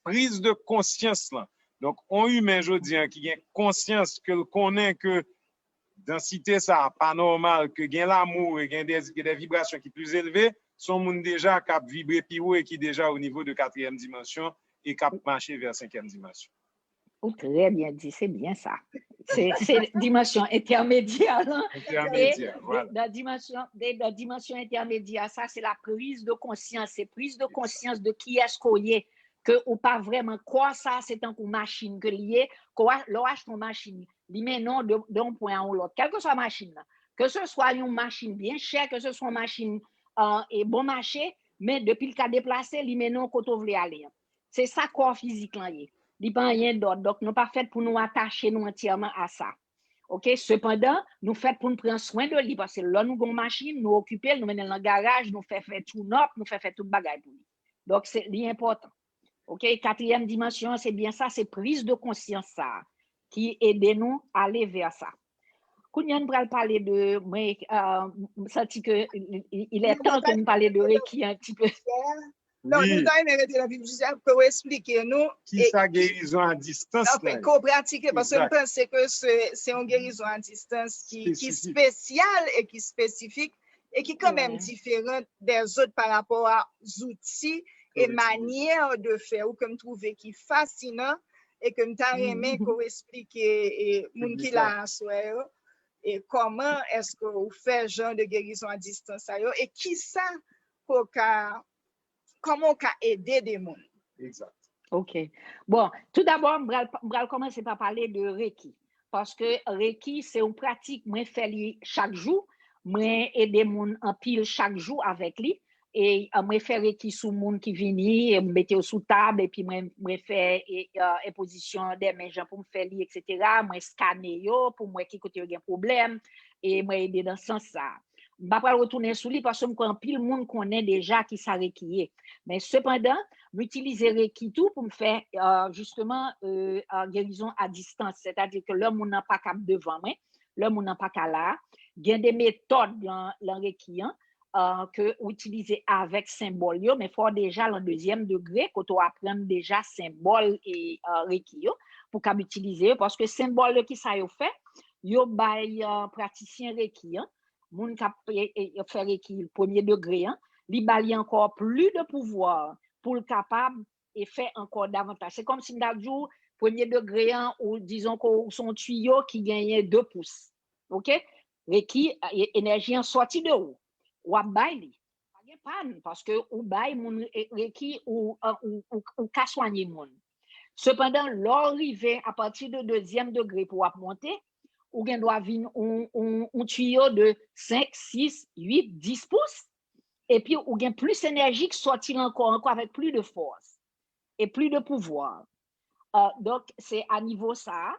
priz de konsyans lan. Donk, on imen jodi an ki gen konsyans ke l konnen ke dansite sa pa nòmal, ke gen lamou e gen de, gen de vibrasyon ki pli elve, se yon moun deja k ap vibre pi wo e ki deja o nivo de katriyèm dimansyon e k ap mache vè senkyèm dimansyon. Ou trè byen di, se byen sa. Se, se dimansyon entèmedyè lan. Entèmedyè, vwala. Nan dimansyon, nan dimansyon entèmedyè sa, se la priz de konsyans. Se priz de konsyans de kiyès ke w ye. Ke ou pa vrèman, kò sa, se tankou machin ke li ye. Lè w achte yon machin, li mennen w de, de yon pwen a yon lòt. Kèlkeswa machin nan. Ke se swa yon machin byen chè, ke se swa yon machin uh, e bon mache, men depi l ka deplase, li mennen w kote w vle ale an. Se sa kò fizik lan ye. Li pa anyen dòt. Donk, nou pa fèt pou nou atache nou antyèman a sa. Oke? Sepandan, nou fèt pou n pran swen de li, paske lè nou gen yon machin, nou okipe l, nou mennen l nan garaj, nou fè fè tune-up, nou fè fè tout bagay pou li. Donk, se, li enpòtan. Ok, katriyèm dimansyon, se byen sa, se priz de konsyans sa ki ede nou ale vè sa. Kounye a, nou pral pale de, mwen, euh, m santi ke il, il est temps que nou pale de reki un petit peu. Non, nou ta renmen rete nan vif du sujet pou ke w eksplike nou ki sa gerizon a distans la, ke w pratike, paske m panse ke se se yon gerizon a distans ki ki espesyal e ki espesifik e ki kanmenm diferan dèzòt pa rapò a zouti e manyè de fè ou ke m twouve ki fasinan e ke m ta renmen ke w eksplike moun ki la aswè yo e kòman èske ou fè jan de gerizon a distans sa yo e kisa ke w ka kòman w ka ede de moun. Exact. Ok. Bon, tou dabò, m pral, m pral kòmanse pa pale de reki. Paske reki, se yon pratik, mwen fè li chak jou. Mwen ede moun anpil chak jou avèk li. E euh, mwen fè reki sou moun ki vini, e m mete yo sou tab, epi mwen, mwen fè e, euh, enpozisyon de men jan pou m fè li, et cetera. Mwen skane yo pou m wè ki kote yo gen pwoblèm, e mwen ede nan sans sa. M pa pral retounen sou li paske m kwè anpil moun konnen deja ki sa reki ye. Men sepandan, m itilize reki tou pou m fè euh, jisteman euh, euh, gerizon a distans. Sètadi ke lè moun nan pa kab devan mwen, lè moun nan pa ka la, gen de metòd lan, lan reki an, euh, ke ou itilize avèk senbòl yo, men fò w deja lan dezyèm degre, kote w aprann deja senbòl e euh, reki yo, pou kab itilize yo, paske senbòl yo ki sa yo fè, yo bay euh, pratisyen reki an, moun k ap e, e, fè reki premye degre an, li ba li ankò pli de pouvwa pou l kapab e fè ankò davantaj. Se kòm si m ta di w, premye degre an, ou dizon ke w se yon tiyo ki genyen de pous. Ok? Reki, e, enèji an sòti de ou. W ap bay li. Pa gen pàn, paske ou bay moun e, reki, ou, ou, ou, ou ka swanye moun. Sepandan, lè w rive apati de dezyèm degre pou w ap monte, ou gen dwa vin yon, yon, yon tiyo de senk, sis, uit, dis pous, epi ou gen plis enèji k sòti lan kò ankò avèk pli de fòs e pli de pouvwa. Euh, donk, se a nivo sa a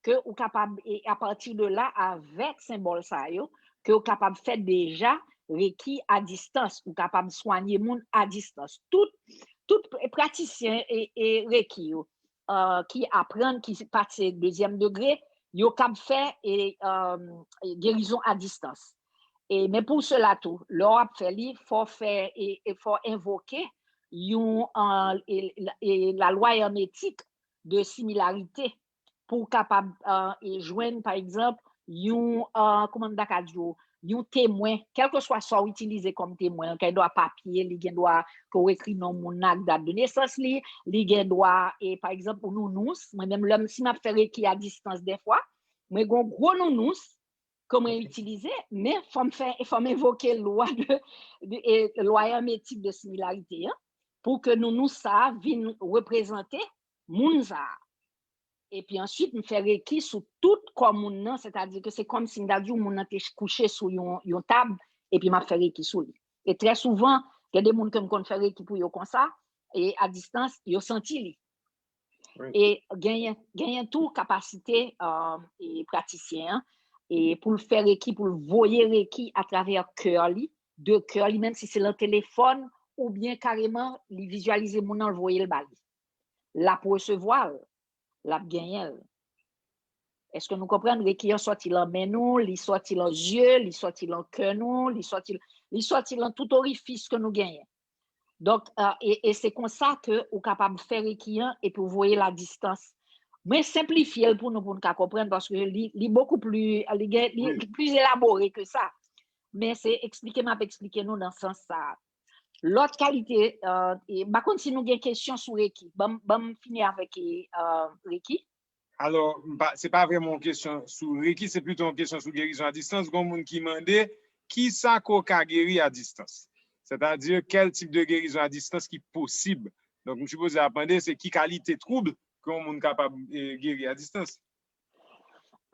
ke ou kapab, e apati de la, avèk senbòl sa yo, ke ou kapab fè deja reki a distans, ou kapab swanye moun a distans. Tout, tout pratisyen e, e reki yo, euh, ki aprann, ki pase dezyèm degre, yo kab fè e, euh, gerizon a distans. E, men pou sela tou, lè w ap fè li, fò fè e, e fò envoke yon euh, e, e, lalwa èmetik de similarite pou w kapab euh, e jwenn, pa egzanp, yon, euh, kòman m ta ka di w, yon temwen, kèlkeswa sa w itilize kòm temwen, li gen dwa papye, li gen dwa ke w ekri non moun nan ak dat de nesans li, li gen dwa, e pa egzanp, ou nounous, mwen menm lè m si m ap fè reki a distans dèfwa, mwen gen yon gwo nounous ke mwen itilize, men fò m fè, fò m envoke lwa de, de e, lwa èmetik de similarite an, pou ke nounous sa a vin reprezante moun sa a. Epi answit, m fè reki sou tout kò moun nan, sètadi ke se kòm si m ta di w moun nan te kouche sou yon, yon tab, epi m ap fè reki sou li. E trè souvan, gen de moun ke m konn fè reki pou yo konsa, e a distans, yo santi li. E genyen, genyen tou kapasite euh, e pratisyen an, e pou l fè reki, pou l voye reki atravè kè li, de kè li, menm si se lan telefòn, oubyen kareman, li vizyalize moun nan, l voye l ba li. L ap resevwa l, l ap genyen l. Èske nou konprann? Reki an sòti lan men nou, li sòti lan zye, li sòti lan kè nou, li sòti, li sòti lan tout orifis ke nou genyen. Donk, euh, e, e se konsa ke ou kapab fè reki an epi w voye l a distans. Mwen senplifye l pou nou, pou n ka konprann, paske li, li bokou pli, li gen, li plis elabore ke sa. Men se eksplike m ap eksplike nou nan sans sa a. Lòt kalite, euh, e, m pa konn si nou gen kesyon sou reki. Ban m, ban m fini avèk e, euh, reki. Alò, m pa, se pa vrèman yon kesyon sou reki, se pito yon kesyon sou gerizon a distans. Gon moun ki mande, kisa ke w ka geri a distans? Sètadi, kèl tip de gerizon a distans ki posib? Donk, m sipoze ap mande, se ki kalite twoub ke yon moun kapab e, geri a distans?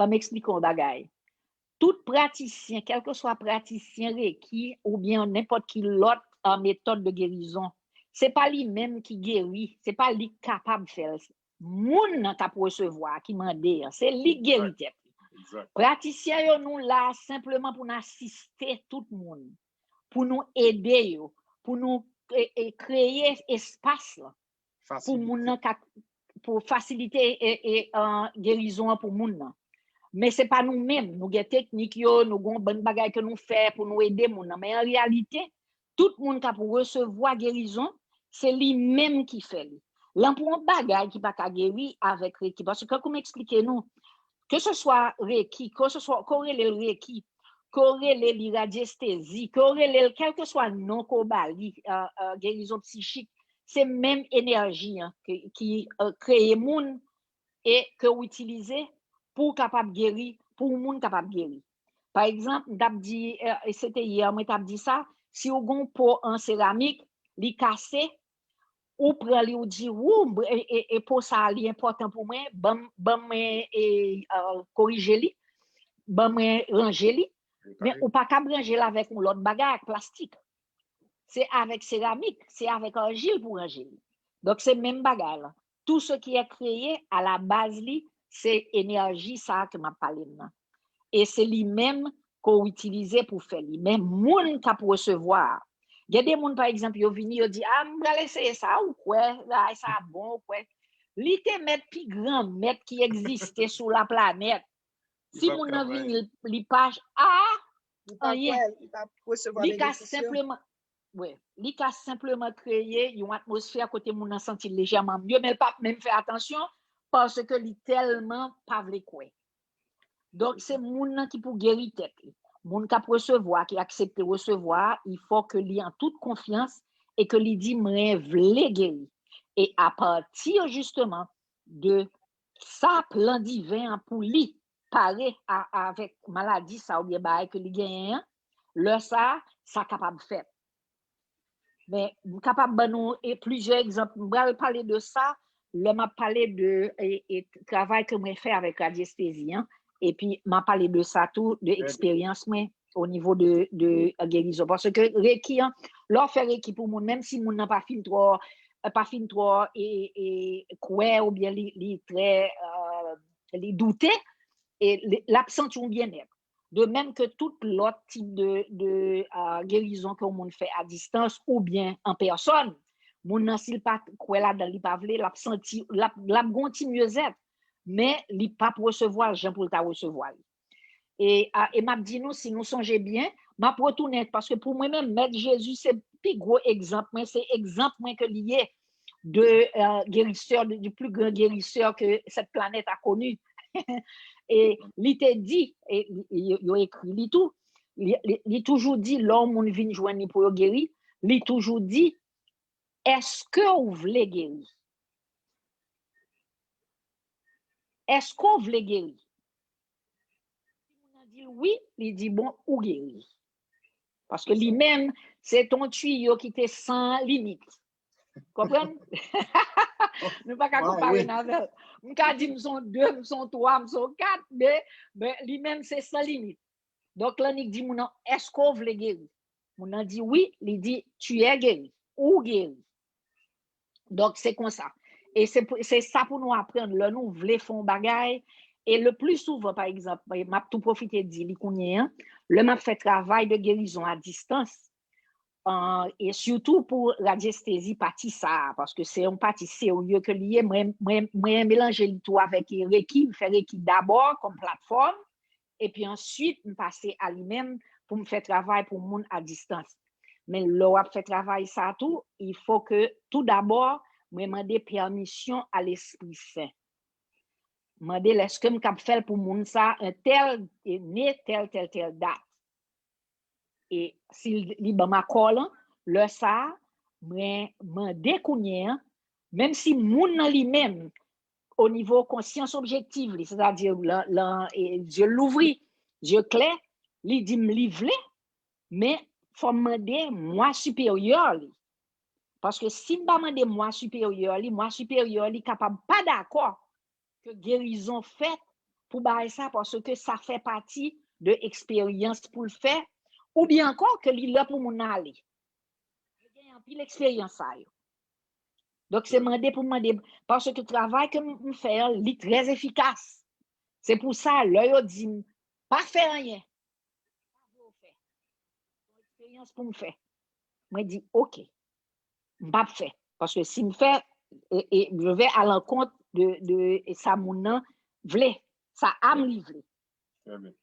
Ban m eksplike w yon bagay. Tout pratisyen, kèlkeswa pratisyen reki oubyen nenpòt ki lòt euh, metòd de gerizon, se pa li menm ki geri, se pa li k kapab fè l. Moun nan k ap resevwa a, ki mande an, se li k geri tèt li. Pratisyen yo, nou la senpleman pou n asiste tout moun, pou nou ede yo, pou nou e, e kreye espas lan pou moun nan ka, pou fasilite e, e, an, gerizon an pou moun nan. Men se pa nou menm, nou gen teknik yo, nou gen yon bann bagay ke nou fè pou nou ede moun nan. Men an reyalite, tout moun k ap resevwa gerizon, se li menm ki fè li. Lan pou yon bagay ki pa ka geri avèk reki, paske kankou m eksplike nou, ke se swa reki, ke se swa, ke w rele l reki, ke w rele li radyestezi, ke w rele l kèlkeswa non ke w ba li, euh, euh, gerizon psichik, se menm enèji an ki, ki euh, kreye moun e ke w itilize pou w kapab geri, pou w moun kapab geri. Pa egzanp, m t ap di, euh, se te yè mwen t ap di sa, si w gen yon po an seramik, li kase, ou pran li, ou di, ou, e, e, e po sa a, li enpòtan pou mwen, ban m, ban mwen e, euh, korije li, ban mwen ranje li. Men ou pa kab ranje l avèk yon lòt bagay, ak plastik. Se avèk seramik, se avèk ajil pou ranje li. Donk, se menm bagay la. Tout ce qui est créé, à la base li, se enèji sa a ke m ap pale m nan. E se li menm ke w itilize pou fè li. Men moun k ap resevwa a. Gen de moun, pa egzanp, yo vini, yo di, a, m pral eseye sa, ou kwè, ay, sa bon, ou kwè. Li te mèt pi gran mèt ki egziste sou laplanèt. Si moun nan vini, li pa, a, anyen. Li ka senpleman, wi, li ka senpleman kreye yon atmosfè kote moun nan santi l lejèman mye, men l p ap menm fè atansyon, paske li tèlman pa vle kwè. Donk, se moun nan ki pou geri tèt li. Moun k ap resevwa, ki aksepte resevwa, il faut que li an tout konfyans e ke li di, mwen vle geri. E apati, jisteman, de sa plan diven an pou li pare a, avèk maladi sa oubyen bagay ke li genyen an, lè sa a, sa kapab fèt. Men, m kapab ban nou e, plizyè egzanp. M pral pale de sa lè m ap pale de e, e, travay ke mwen fè avèk radyestezi an. Epi, m a pale de sa tou, de eksperyans mwen o nivo de, de gerizon. Paske reki an, lè w fè reki pou moun, menm si moun nan pa fin twò, pa fin twò e, e, kwè oubyen li, li trè, euh, li doute, e li, l ap santi yon byennèt. De menm ke tout lòt tip de, de euh, gerizon ke yon moun fè a distans oubyen an pèsòn, moun nan, si l pa kwè ladan l, li pa vle, l ap santi, l ap, l ap gen yon ti myezèt, men li p ap resevwa l jan pou l ta resevwa l. E, a, e m ap di nou, si nou sonje byen, m ap retounen, paske pou mwen menm, Mèt Jezi se pi gwo egzanp mwen, se egzanp mwen ke li ye de euh, guérisseur, de, du plus grand guérisseur que cette planète a connu. E li te di, e, e yo, yo ekri li tou, li, li, li toujou di, lè yon moun vin jwenn li pou yo geri, li toujou di, èske w vle geri? Èske w vle geri? Si moun nan di l wi, li di, bon, ou geri. Paske li menm, se t on tiyo ki te san limit. Konprann? Nou pa ka konpare n avè l. M ka di m se on de, m se on twa, m se on kat, men, men li menm se san limit. Donk, l annik di moun nan, èske w vle geri? Moun nan di wi, li di, tu es guéri, ou geri. Donk, se konsa. E se, se sa pou nou aprann lè nou vle fè yon bagay. E le pli souvan, pa egzanp, m ap tou pwofite di li kounye an, lè m ap fè travay de gerizon a distans, euh, e sitou pou radyestezi pati sa a, paske se yon pati serye ke li ye, mwen, mwen, mwen melanje li tou avèk reki, m fè reki dabò kòm platfòm, epi answit m pase a li menm pou m fè travay pou moun a distans. Men lè w ap fè travay sa tou, il faut que tout d'abord mwen mande pèmisyon a Lespri Sen. Mande l èske m kab fè l pou moun sa entèl e ne tèl tèl tèl dat. E si li ban m akò lan, lè sa a, mwen mande kounye an, menm si moun nan li menm, o nivo konsyans objektif li, sètadi lan, lan, e, zye l louvri, zye klè, li di m li vle, men fò m mande mwa siperyè li. Paske si m pa mande mwa siperyè li, mwa siperyè li kapab pa dakò ke gerizon fèt pou bagay sa, paske sa fè pati de eksperyans pou l fè, oubyen ankò ke li lè pou moun nan ale. Yo gen anpil eksperyans sa yo. Donk, se mande pou mande, paske travay ke m, m fè an, li trè efikas. Se pou sa, lè yo di m, pa fè anyen, pa vle w fè. Yon eksperyans pou m fè. Mwen di, oke. m p ap fè. Paske si m fè, e, e, je vais à l'encontre de, de sa moun nan vle, sa am li vle. Trè byen.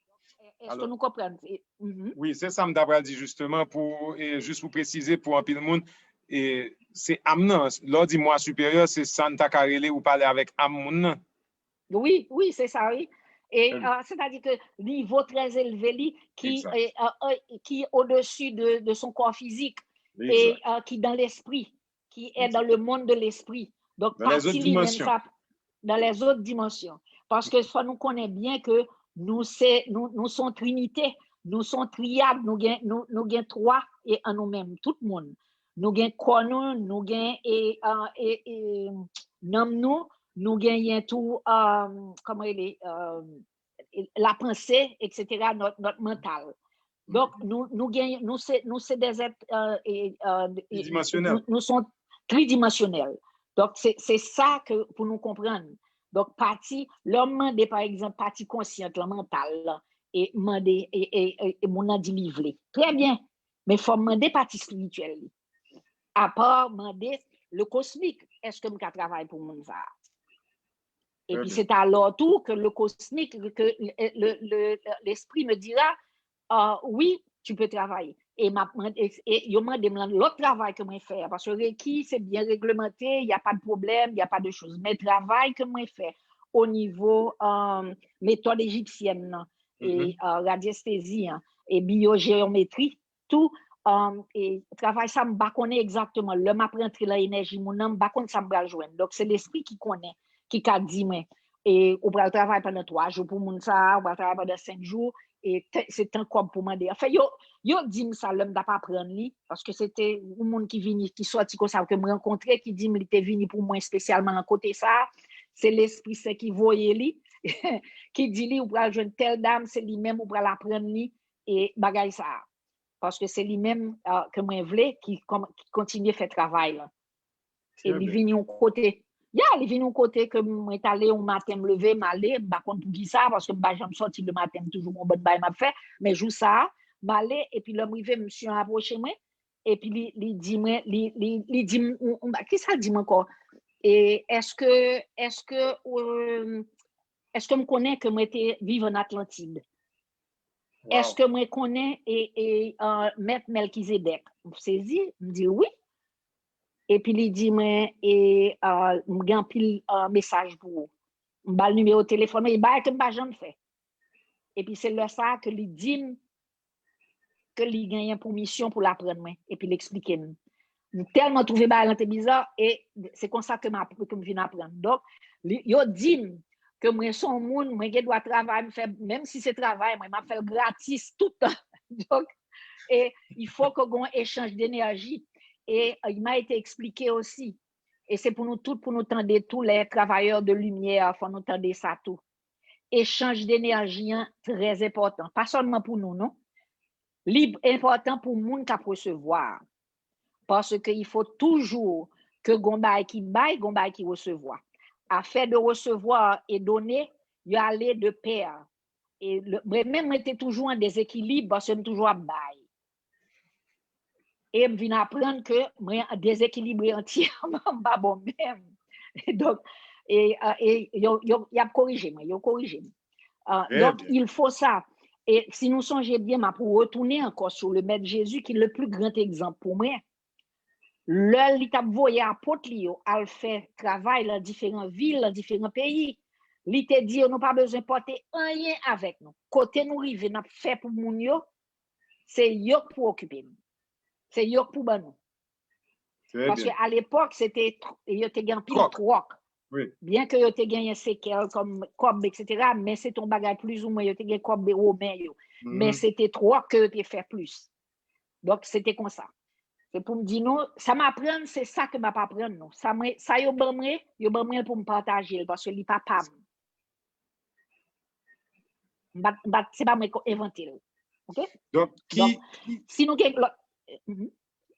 Èske nou konprann? Wi, se sa m ta pral di jisteman, pou, e, jis pou presize pou anpil moun, e, se am nan, lè w di mwa siperyè, se sa n ta ka rele ou pale avèk am moun nan. Wi, wi, se sa, wi. E, sètadi ke nivo trè elve li ki, e, e, e, ki odesi de, de son kò fizik e, e, ki dan lespri, ki est dans le monde de l'esprit. Donk, pati li menm sa, dans les autres dimensions. Paske fò nou konnen byen ke nou se, nou, nou se yon trinite, nou se yon triyad, nou gen, nou, nou gen twa e an nou menm, tout moun. Nou gen kò nou, nou gen e, e, e, e nanm nou, nou genyen tou, e, kòman rele, e, la panse, et cetera, notre, notre mental. Donk, nou, nou gen, nou se, nou se des êtres, e, e, e, tridimansyonèl. Nou, nou se tridimansyonèl. Donk, se, se sa ke pou nou konprann. Donk, pati, lè m mande, pa egzanp, pati konsyant lan, mantal lan, e mande, e, e, e, e moun nan di li vle. Trè byen. Men fò m mande pati espirityèl li. Apa mande le cosmique, èske m ka travay pou moun sa a? Epi se talè tou ke le cosmique, ke le, le, le, l'esprit me dira, euh, oui, tu peux travailler. E m ap mande, e, e yo mande m lòt travay ke mwen fè a, paske reki se byen reglemante, y a pas de problème, y a pas de chose. Men travay ke mwen fè o nivo, euh, metòd ejisyèn nan, e, euh, radyestezi an, e biyojewmetri, tou, um, e travay sa, m pa konnen egzakteman. Lè m ap rantre nan enèji moun nan, m pa konn sa m pral jwenn. Donk, se lespri ki konnen, ki ka di mwen, e ou pral travay pandan twa jou pou moun sa a, ou pral travay pandan senk jou, e te- se tan kòb pou mande. Anfen, yo, yo di m sa lè m t ap aprann li, paske se te yon moun ki vini, ki sòti konsa, ke m rankontre, ki di m li te vini pou mwen espesyalman nan kote sa a. Se Lespri Sen ki voye li, ki di li, ou pral jwenn tèl dam, se li menm ou pral aprann li, e bagay sa a. Paske se li menm, uh, ke mwen vle ki, ki kontinye fè travay la. E li vin yon kote, ya, li vin yon kote ke mwen t ale yon maten, m leve, m ale, m pa konn poukisa, paske m pa janm sòti le maten, m toujou gon bann bagay m ap fè, men jou sa a, m ale, epi lè m rive, misye an apwoche mwen, epi li, li di mwen, li, li, li di m, kisa l di m ankò? E èske, èske, euh, èske m konnen ke mwen te viv an Atlantid? Èske mwen konnen e, e, uh, Mèt Mèlkizedèk? M sezi, m di l wi. Epi li di mwen, e, uh, m gen anpil, uh, mesaj pou ou. M ba l nimewo telefòn mwen, e bagay ke m pa janm fè. Epi se lè sa a ke li di m ke li genyen pou misyon pou l aprann mwen, epi l eksplike m. M tèlman twouve bagay lan te biza, e se konsa ke m ap- ke m vin aprann. Donk, li- yo di m ke mwen se yon moun, mwen gen dwa travay, m fè, menm si se travay mwen, m ap fè l gratis tout tan. Donk, e il faut que gon échange d'énergie. Et, euh, il m'a été expliqué aussi. E se pou nou tout, pou nou tande tou, les travailleurs de lumière, fò nou tande sa tou. Échange d'énergie an trè enpòtan. Pa sèlman pou nou, non. Li enpòtan pou moun k ap resevwa. Paske il faut toujours que gon bagay ki bay, gon bagay ki resevwa. Affaire de recevoir et donner, yo ale de pair. E le- mwen menm, mwen te toujou an dezekilib paske m toujou ap bay. E m vin aprann ke mwen dezekilibre antyèman, m pa bon menm. Donk, e, e yo, yo, y ap korije mwen, yo korije m. Ah, donk, il faut ça. E si nou sonje byen, m ap retounen ankò sou le Maître Jésus, ki le plus grand exemple pou mwen. Lè li t ap voye apot li yo al fè travay lan diferan vil, lan diferan peyi, li te di yo, nou pa bezwen pòte anyen avèk nou. Kote nou rive, n ap fè pou moun yo, se yo k pou okipe n. Se yo k pou ban nou. Paske alepòk, se te tr- yo te gen anpil twòk. Byen ke yo te genyen sekèl kòm kòb, etsetera, men se te yon bagay plizoumwen, yo te gen kòb Women yo. Men se te twòk ke yo te fè plis. Donk, se te konsa. Se pou m di nou, sa m aprann, se sa ke m ap aprann nou. Sa mwen, sa yo ban mwen, yo ban mwen l pou m pataje l, paske li pa pa m. M pa, m pa, se pa mwen ki envante l. Oke? Donk, ki, Donk, si nou gen lòt, mhm.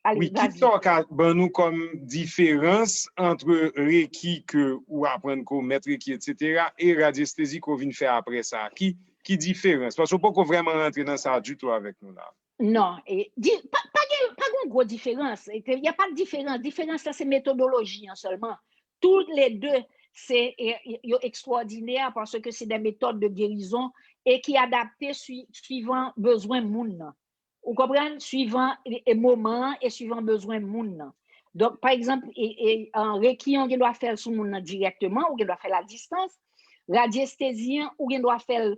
Ale, Wi, ki vas-y. Sa w ka ban nou kòm diferans ant reki ke ou aprann ke w mèt reki, etsetera, e radyestezi ke w vin fè apre sa? Ki, ki diferans? Paske w poko vrèman rantre nan sa ditou avèk nou la. Non, e, di, pa, pa gen, pa gen gwo diferans. Il n'y a pas de différence. Diferans la se metodoloji an sèlman. Tous les deux, se, e, yo ekstwòdinè paske se des méthodes de guérison e ki adapte sui, suivant bezwen moun nan. Ou konprann? Suivant e, e moman an e suivant bezwen moun nan. Donk, pa egzanp, e, e, an, reki an gen dwa fè l sou moun nan dirèkteman, ou gen dwa fè l a distans. Radyestezi an, ou gen dwa fè l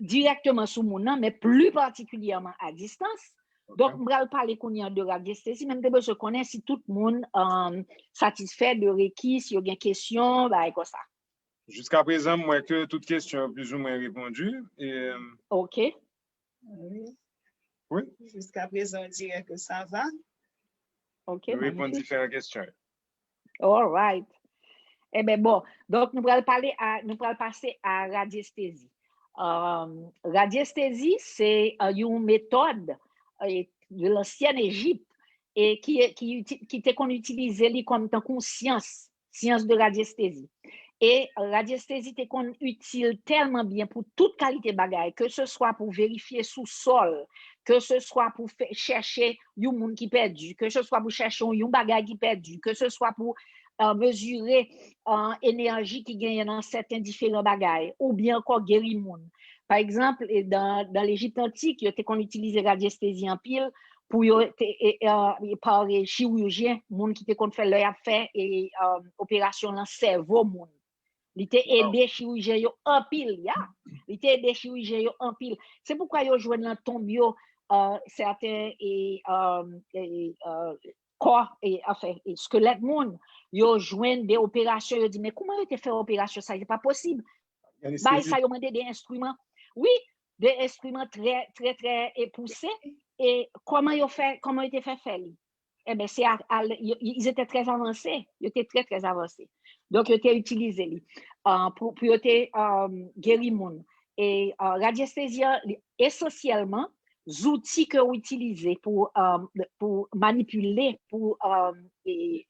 dirèkteman sou moun nan, men pli patikilyèman a distans. Donk, m pral pale kounye a de radyestezi, men m te bezwen konnen si tout moun, um, satisfè de reki, si yo gen kesyon, bagay konsa. Jiska prezan, m wè ke tout kesyon yo plizoumwen reponn. E, Ok. Wi. Wi. Jiska prezan, on dirait que ça va. Ok, Yo reponn magnifique. Diferan kesyon yo. All right. Eben bon, donk nou pral pale a, nou pral pase a radyestezi. Um, radyestezi se, uh, yon metòd, uh, de lansyen Ejip e ki, ki, uti- ki te konn itilize li kòm tankou syans, syans de radyestezi. E radyestezi te konn itil tèlman byen pou tout kalite bagay, ke se swa pou verifye sou sòl, ke se swa pou fè, chèche yon moun ki pèdi, ke se swa pou chèche yon, yon bagay ki pèdi, ke se swa pou, uh, mezire, uh, enèji ki genyen nan sèten diferan bagay, oubyen ankò geri moun. Pa egzanp, e, dan, dan Lejip antik, yo te konn itilize radyestezi anpil pou yo te, e, e, e, pa, e, chirijyen, moun ki te konn fè lè y ap fè, e, e, operasyon nan sèvo moun. Li te ede chirijyen yo anpil, ya. Li te ede chirijyen yo anpil. Se poukwa yo jwenn nan tonb yo, e, sèten, e, e, e, e, kò, e, anfen, e, skelèt moun, yo jwenn de operasyon, yo di, men kouman yo te fè operasyon sa? Se pa posib. Bay sa yo mande de enstriman. Wi, de enstriman trè, trè, trè, e, pouse. E kòman yo fè, kòman yo te fè fè li? Eben, se a, a, yo, ils étaient très avancés. Yo te trè, trè avanse. Donk, yo te itilize li, uh, pou, pou yo te, um, geri moun. E, uh, radyestezi an, li, esansyèlman, zouti ke w itilize pou, um, pou manipile, pou, um, e,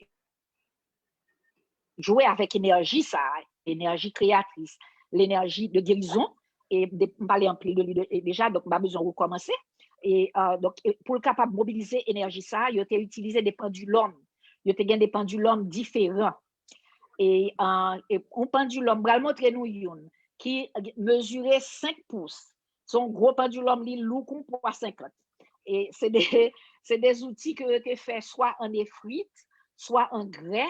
jwe avèk enèji sa a, enèji kreyatris, lenèji de gerizon, e de, m pale anpil de li de, e deja, donk m pa bezwen rekòmanse. E, uh, donk, e pou l kapab mobilize enèji sa a, yo te itilize de pandilòm. Yo te gen de pandilòm diferan. E, uh, e yon pandilòm, m pral montre nou youn ki mezire senk pous. Se yon gwo pandilòm, li lou kon pwa senkant. E se de, se de zouti ke yo te fè swa an nefrit, swa an grès,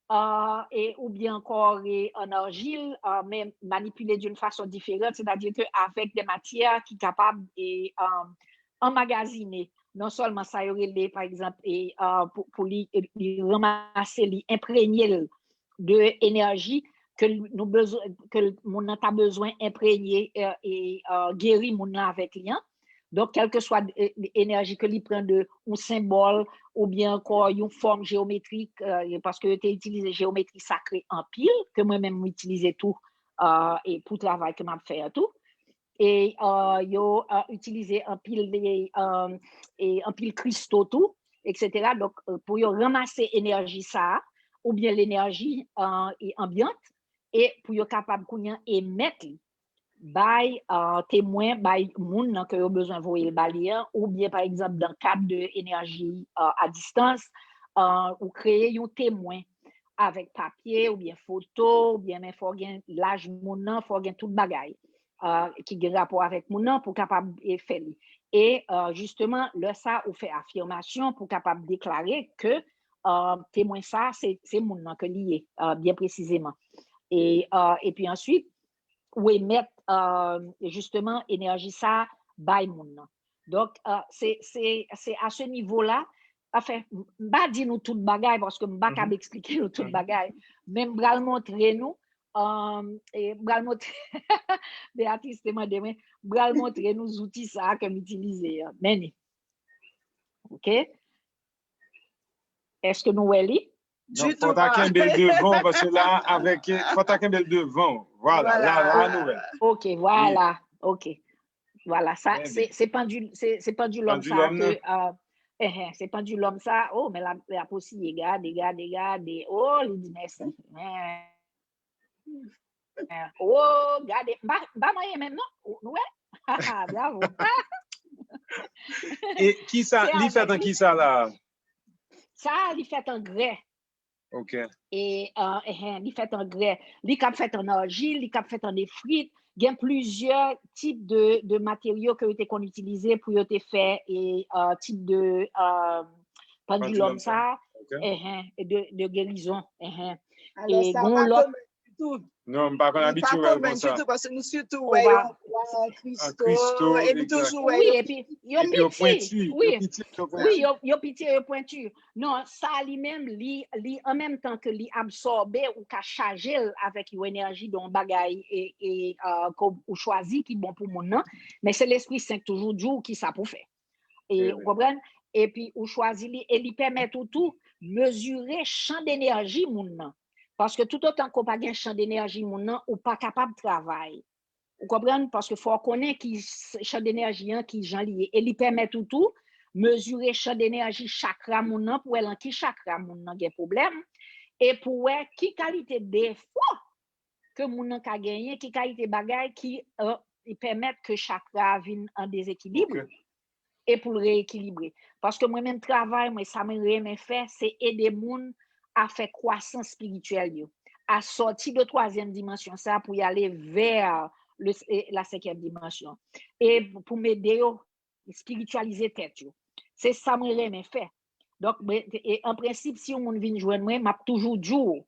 uh, e, oubyen ankò, e, an arjil, uh, men manipile d'une façon différente, c'est-à-dire que avec des matières ki kapab, e, um, anmagazine non sèlman sa yo rele, pa egzanp, e, uh, pou, pou li, e, li ranmase, li enprenye l de enèji ke l- nou bezwen, ke l- moun nan ta bezwen enprenye, e, e, e, geri moun nan avèk li an. Donk, kèlkeswa, e, enèji ke li pran de yon senbòl oubyen ankò yon fòm jeyometrik, e, paske yo te itilize jeyometri sakre anpil, ke mwen menm m itilize tou, e, e pou travay ke m ap fè an tou. E, e, yo, e, itilize anpil, e, e, e anpil kristo tou, etsetera. Donk, e, pou yo ranmase enèji sa a, oubyen lenèji, e, e anbyant, e pou yo kapab kounye a emèt li bay, e, temwen, bay moun nan ke yo bezwen voye l ba li an, oubyen, pa egzanp, dan kad de enèji, e, a distans, e, ou kreye yon temwen avèk papye oubyen foto, oubyen men fò w gen laj moun nan, fò w gen tout bagay, e, ki gen rapò avèk moun nan pou kapab, e, fè li. E, e, jisteman, lè sa ou fè afimasyon pou kapab deklare ke, e, temwen sa, se, se moun nan ke li ye, e, byen presizeman. E, e, epi answit, ou emèt, e, jisteman enèji sa bay moun nan. Donk, e, se, se, se a se nivo la, anfen, m pa di nou tout bagay, paske m pa kab eksplike nou tout bagay, men m pral montre nou, e, e, m pral montre, Beatrice te mande mwen, m pral montre nou zouti sa a ke m itilize a. Men li. Ok? Èske nou wè li? Non, fò ta kenbe l devan, paske la, avèk, fò ta kenbe l devan. Vwala, la, la, nou wè. Ok, vwala. Ok. Vwala, sa, se, se pandil, se, se pandilòm sa ke, e, enhen, se pandilòm sa, oh, men la, la posiye, gade, gade, gade, oh, li di mèsi. Oh, gade, m pa, m pa manyen menm, non, nou wè? Bravo. E kisa, li fèt an kisa la? Sa a, li fèt an grè. Ok. E, euh, ehe, li fèt an grè. Li kab fèt an arjil, li kab fèt an nefrit. Gen plizyè tip de, de materyo ke yo te konn itilize pou yo te fè e, euh, tip de euh, pandilòm sa, ehe, de, de gerizon. Ehe. E sa pa komen ditou. Non, m pa konn abitye wè l konsa. Ditou, paske nou sitou wè yo an kwè, an kristo, e nou toujou wè yo. Epi yo piti, wi, wi, yo piti, yo pwenti. Non, sa li menm, li, li an menm tan ke li absòbe, ou ka chaje l avèk yon enèji de yon bagay e, e, uh, ke ou chwazi ki bon pou moun nan, men se Lespri Sen k toujou di w ki sa pou fè. E, ou konprann? Epi ou chwazi li e li pèmèt ou tou mezire chan denèji moun nan. Paske toutotan ke w pa gen chan denèji moun nan, ou pa kapab travay. Ou konprann? Paske fò w konnen ki chan denèji an, ki jan li ye. E li pèmèt ou tou mezire chan denèji chakra moun nan pou wè lan ki chakra moun nan gen pwoblèm. E pou wè ki kalite defo ke moun nan ka genyen, ki kalite bagay ki euh, pèmèt ke chakra a vin an dezekilib e pou l reyekilibre. Paske mwen menm travay mwen, sa mwen renmen fè, se ede moun a fè kwasans espirityèl yo, a sòti de twazyèm dimansyon sa pou y ale vè le, la senkyèm dimansyon. E pou m ede yo espirityalize tèt yo. Se sa mwen renmen fè. Donk, an prensip, si yon moun vin jwenn mwen, m ap toujou di w,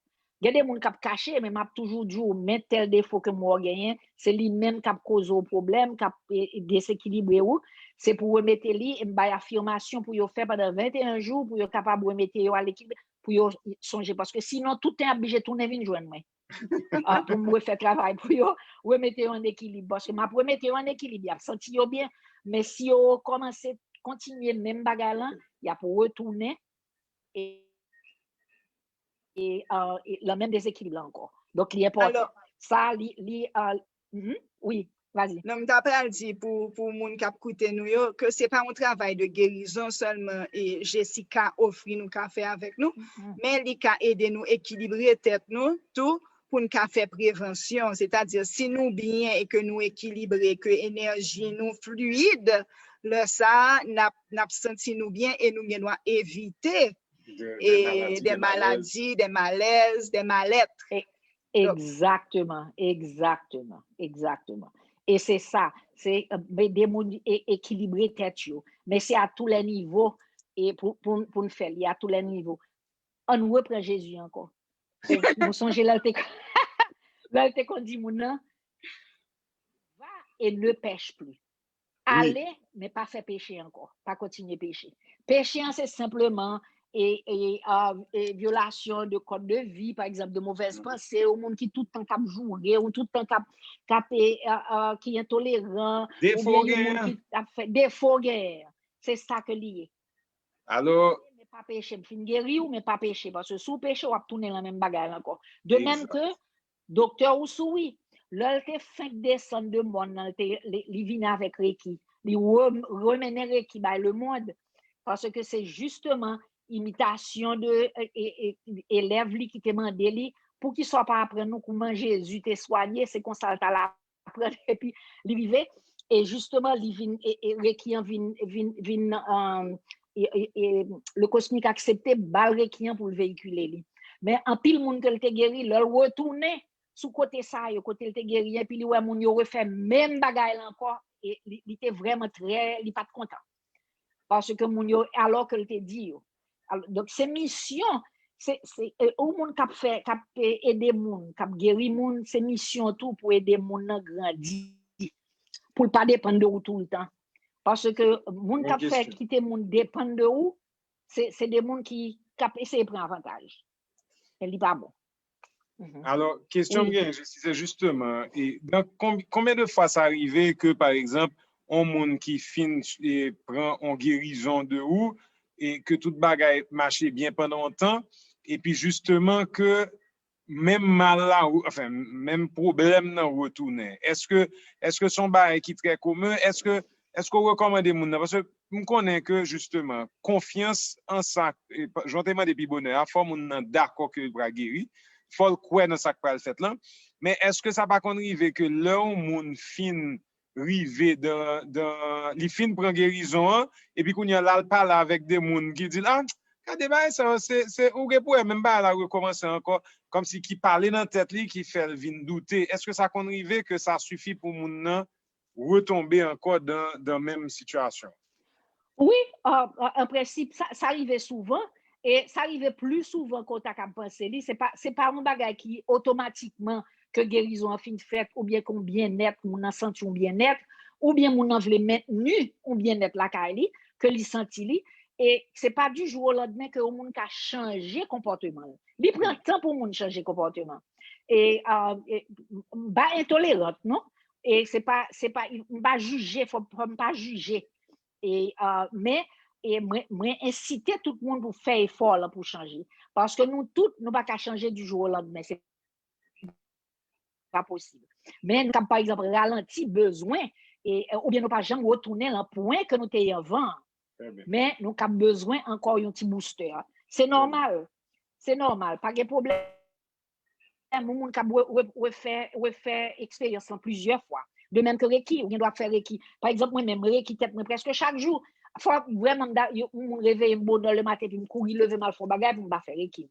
gen de moun k ap kache, men m ap toujou di w, men tèl defo ke m wè w genyen, se li menm k ap koze w pwoblèm, k ap desekilibre w, se pou remete li, e m bay afimasyon pou yo fè pandan venteyen jou, pou yo kapab remete yo a lekilib, pou yo sonje, paske sinon, tout tan y ap blije tounen vin jwenn mwen. Pou m refè travay pou yo, remete yo an ekilib. Paske m ap remete yo an ekilib, y ap santi yo byen. Men si yo kòmanse kontinye menm bagay lan, y ap retounen e, e, e lan menm dezekilib la ankò. Donk, li enpòtan. Sa, li, li, wi, vas-y. Non, m ta pral di pou, pou moun k ap koute nou yo, ke se pa yon travay de gerizon sèlman e Jessica ofri nou ka fè avèk nou, men li ka ede nou ekilibre tèt nou tou pou n ka fè prevansyon. Sètadi, si nou byen e ke nou ekilibre, ke enèji nou fliyid, lè sa a, n ap, n ap santi nou byen e nou gen dwa evite de maladi, de malèz, de malèt. Egzakteman, egzakteman, egzakteman. E se sa, se ede moun ekilibre tèt yo. Men se a tou lè nivo e pou, pou, pou n fè li a tou lè nivo. Ann repran Jezi ankò. Nou sonje lè l te, lè l te konn di moun nan, va et ne pèche plus. Ale, men pa fè peche ankò. Pa kontinye peche. Peche an se senpleman e, e, e, vyolasyon de kòd de vi, pa egzanp, de movèz panse, ou moun ki tout tan k ap joure, ou tout tan k ap, k ap e, e, e, ki entoleran, oubyen yon moun ki ap fè defo genyen. Se sa ke li ye. Alò. Men pa peche, m fin geri w, men pa peche, paske si w peche, w ap tounen lan menm bagay la ankò. De menm ke doktè Usui, lè l te fenk desann de mòn nan, li, li vini avèk reki. Li remennen reki bay lemonn, paske se jisteman imitasyon de e, e, e, elèv li ki te mande li, poukisa w pa aprann nou kouman Jezi te swanye, se konsa l t al aprann, epi li rive, e jisteman, li vin, e, e reki an vin, vin, vin, um, e, e, e, le kosmik aksepte ba l reki an pou l veyikile li. Men anpil moun ke l te geri, lè l retounen sou kote sa yo, kote l te geri an, epi li wè moun yo refè menm bagay la ankò, e li, li te vrèman trè, li pa t kontan. Paske moun yo, alò ke l te di yo. Donk, se misyon, se, se, e, ou moun k ap fè, k ap e, ede moun, k ap geri moun, se misyon tou pou ede moun nan grandi. Pou l pa depann de ou toultan. Paske moun k ap fè kite moun depann de ou, se, se de moun ki, k ap eseye pran avantaj. Men li pa bon. Alò, kesyon m gen, se jisteman, e, nan konbyen de fwa sa rive ke, pa egzanp, on moun ki fin e, pran on gerizon de ou, e ke tout bagay mache byen pandan on tan, epi jisteman ke menm mal la, anfen, menm pwoblèm nan retounen? Èske, èske se on bagay ki trè komen? Èske, èske w rekòmande moun nan? Paske m konnen ke, jisteman, konfyans an sa, jan w te mande pi bonè a, fò moun nan dakò ke l pral geri, fò l kwè nan sa k pral fèt lan. Men èske sa pa konn rive ke lè yon moun fin rive dan, dan, li fin pran gerizon an, epi kounye a l al pale avèk de moun ki di l, a, Gade bagay sa yo, se, se, ou gen pou wè menm bagay la rekòmanse ankò, kòmsi ki pale nan tèt li, ki fè l vin doute. Èske sa konn rive ke sa sifi pou moun nan retonbe ankò dan, dan menm sitiyasyon? Wi, an, an, an prensip, sa, sa rive souvan, e sa rive pli souvan ke w ta kab panse li. Se pa, se pa yon bagay ki otomatikman ke gerizon an fin fèt, oubyen ke yon byennèt, moun nan santi yon byennèt, oubyen moun nan vle mentni yon byennèt lakay li, ke li santi li. E se pa di jou o landmen ke yon moun ka chanje konpòteman l. Li pran tan pou moun chanje konpòteman. E, ah, e, m pa entolerant, non. E se pa, se pa, m pa jije, fò, fò m pa jije. E, ah, men, e mwen, mwen ensite tout moun pou fè efò lan pou chanje. Paske nou tout, nou pa ka chanje di jou o landmen. Se pa posib. Men nou kab, pa egzanp, ralanti bezwen, e, oubyen nou pa janm retounen lan pwen ke nou te ye anvan. Men nou kab bezwen ankò yon ti booster. Se nòmal. Se nòmal. Pa gen pwoblèm. Yon moun kab re, re, refè, refè eksperyans lan plizyè fwa. De menm ke reki, ou gen dwa fè reki. Pa egzanp, mwen menm, mwen reki tèt mwen prèske chak jou. Fò vrèman m da, yon moun reveye m bonè lematen, epi m kouri leve m al fè yon bagay pou m pa fè reki.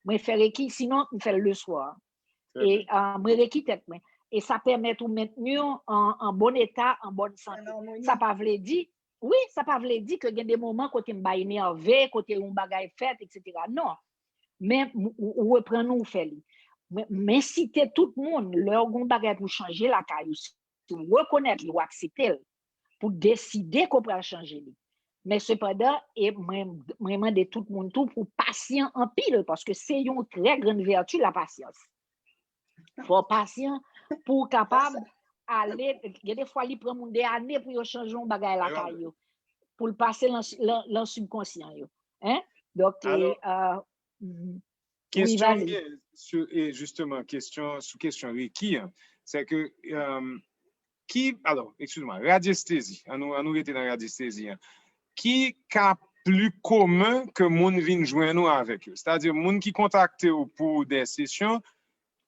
Mwen fè reki, sinon, m fè l leswa. E, ah, mwen reki tèt mwen. E sa pèmèt ou mentni w an, an bon eta, an bòn sante. Sa pa vle di, wi, sa pa vle di ke gen de moman kote m bay enève, kote yon bagay fèt, etsetera. Non. Men m, ou, ou reprann ou, ou fè li. Men, m ensite tout moun, lè w gen yon bagay pou chanje lakay ou, si w rekonèt li, w aksepte l, pou deside ke w pral chanje li. Men sepandan, e mwen, mwen mande tout moun tou pou pasyan anpil, paske se yon trè grann vèti lapasyans. Fò w pasyan pou w kapab ale, gen de fwa li pran moun de ane pou yo chanje yon bagay lakay yo, pou l pase lan, lan, lan sibkonsyan yo. Hein? Donk, e, Alò, euh, mhm. Kesyon m gen sou, e jisteman, kesyon, sou kesyon reki an, se ke, um, ki, alò, eskize mwen, radyestezi, an nou, an nou rete nan radyestezi an. Ki ka pli komen ke moun vin jwenn ou avèk yo? Sètadi, moun ki kontakte w pou de sesyon,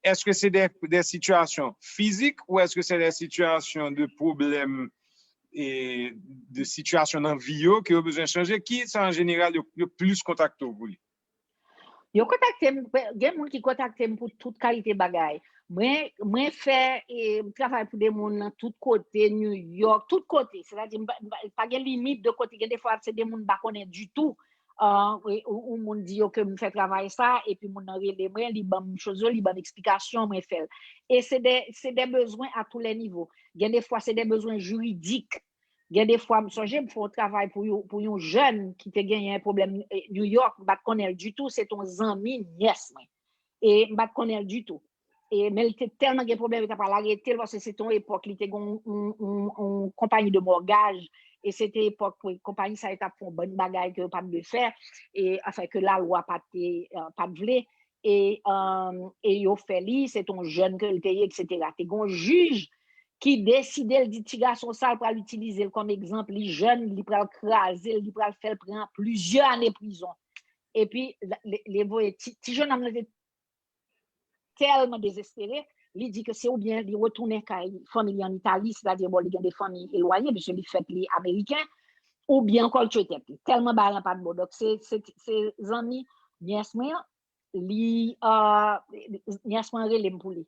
èske se de, de sitiyasyon fizik ou èske se de sitiyasyon de pwoblèm, e de sitiyasyon nan vi yo ke yo bezwen chanje? Ki sa an jeneral yo, yo plis kontakte w pou li? Yo kontakte m, gen moun ki kontakte m pou tout kalite bagay. Mwen, mwen fè, e, m travay pou de moun nan tout kote, New York, tout kote. Sètadi, m pa, m pa, pa gen limit de kote. Gen de fwa, se de moun m pa konnen ditou. Ah, e, ou, ou moun di yo ke m fè travay sa, epi moun nan rele mwen, li ban m choz yo, li ban m eksplikasyon, mwen fè l. E se de, se de bezwen a tou lè nivo. Gen de fwa, se de bezwen jiridik. Gen de fwa, m sonje m fè yon travay pou yon, pou yon jèn ki te genyen pwoblèm, eh, New York, m pa t konnen l ditou, se t on zanmi nyès mwen. E m pa t konnen l ditou. E, men li te tèlman gen pwoblèm, yo ta pral arete l, paske se te yon epòk, li te gen yon, yon, yon, yon konpayi de mògaj, e se te epòk, wi, konpayi sa yo t ap fè yon bann bagay ke yo pa t dwe fè, e, anfen, ke lalwa pa te, eh, pa t vle. E, um, e yo fè li, se t on jèn ke l te ye, etsetera. Te gen yon jij ki deside l di ti gason sa, l pral itilize l kòm egzanp, li jèn, li pral kraze l, li pral fè l pran plizyè ane prizon. Epi, li, li voye ti, ti jennonm nan te tèlman dezespere, li di ke se oubyen li retounen kay fanmi li an Itali, sètadi, bon, li gen de fanmi elwanye, piske li fèt li ameriken, oubyen ankò l tye tèt li. Tèlman bagay lan pa t bon. Donk, se, se, se zanmi nyès mwen an, li, euh, nyès mwen rele m pou li.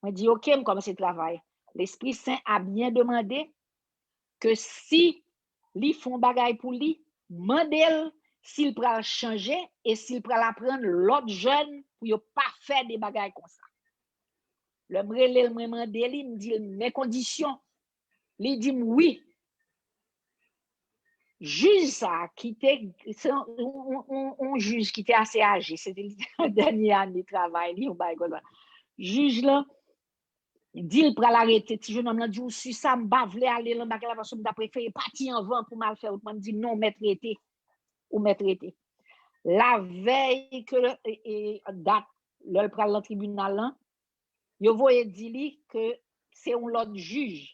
Mwen di, "Ok, m kòmanse travay." Lespri Sen a byen demande ke si li fè yon bagay pou li, mande l si l pral chanje e si l pral aprann lòt jèn pou yo pa fè de bagay konsa. Lè m rele l, mwen mande li, m di l, "Men kondisyon." Li di m, "Wi." Jij sa a ki te, se yon, yon, yon, yon jij ki te ase aje, se te dènye ane travay li, yon bagay konsa. Jij lan di l pral arete ti jennonm lan, di, "Ou si sa, m pa vle ale lan bagay la, paske m ta prefere pati anvan pou m al fè wout mwen." M di, "Non, ou mèt rete. Ou mèt rete." Lavèy ke, e, e, dat, lè l pral lan tribinal lan, yo voye di li ke se yon lòt jij.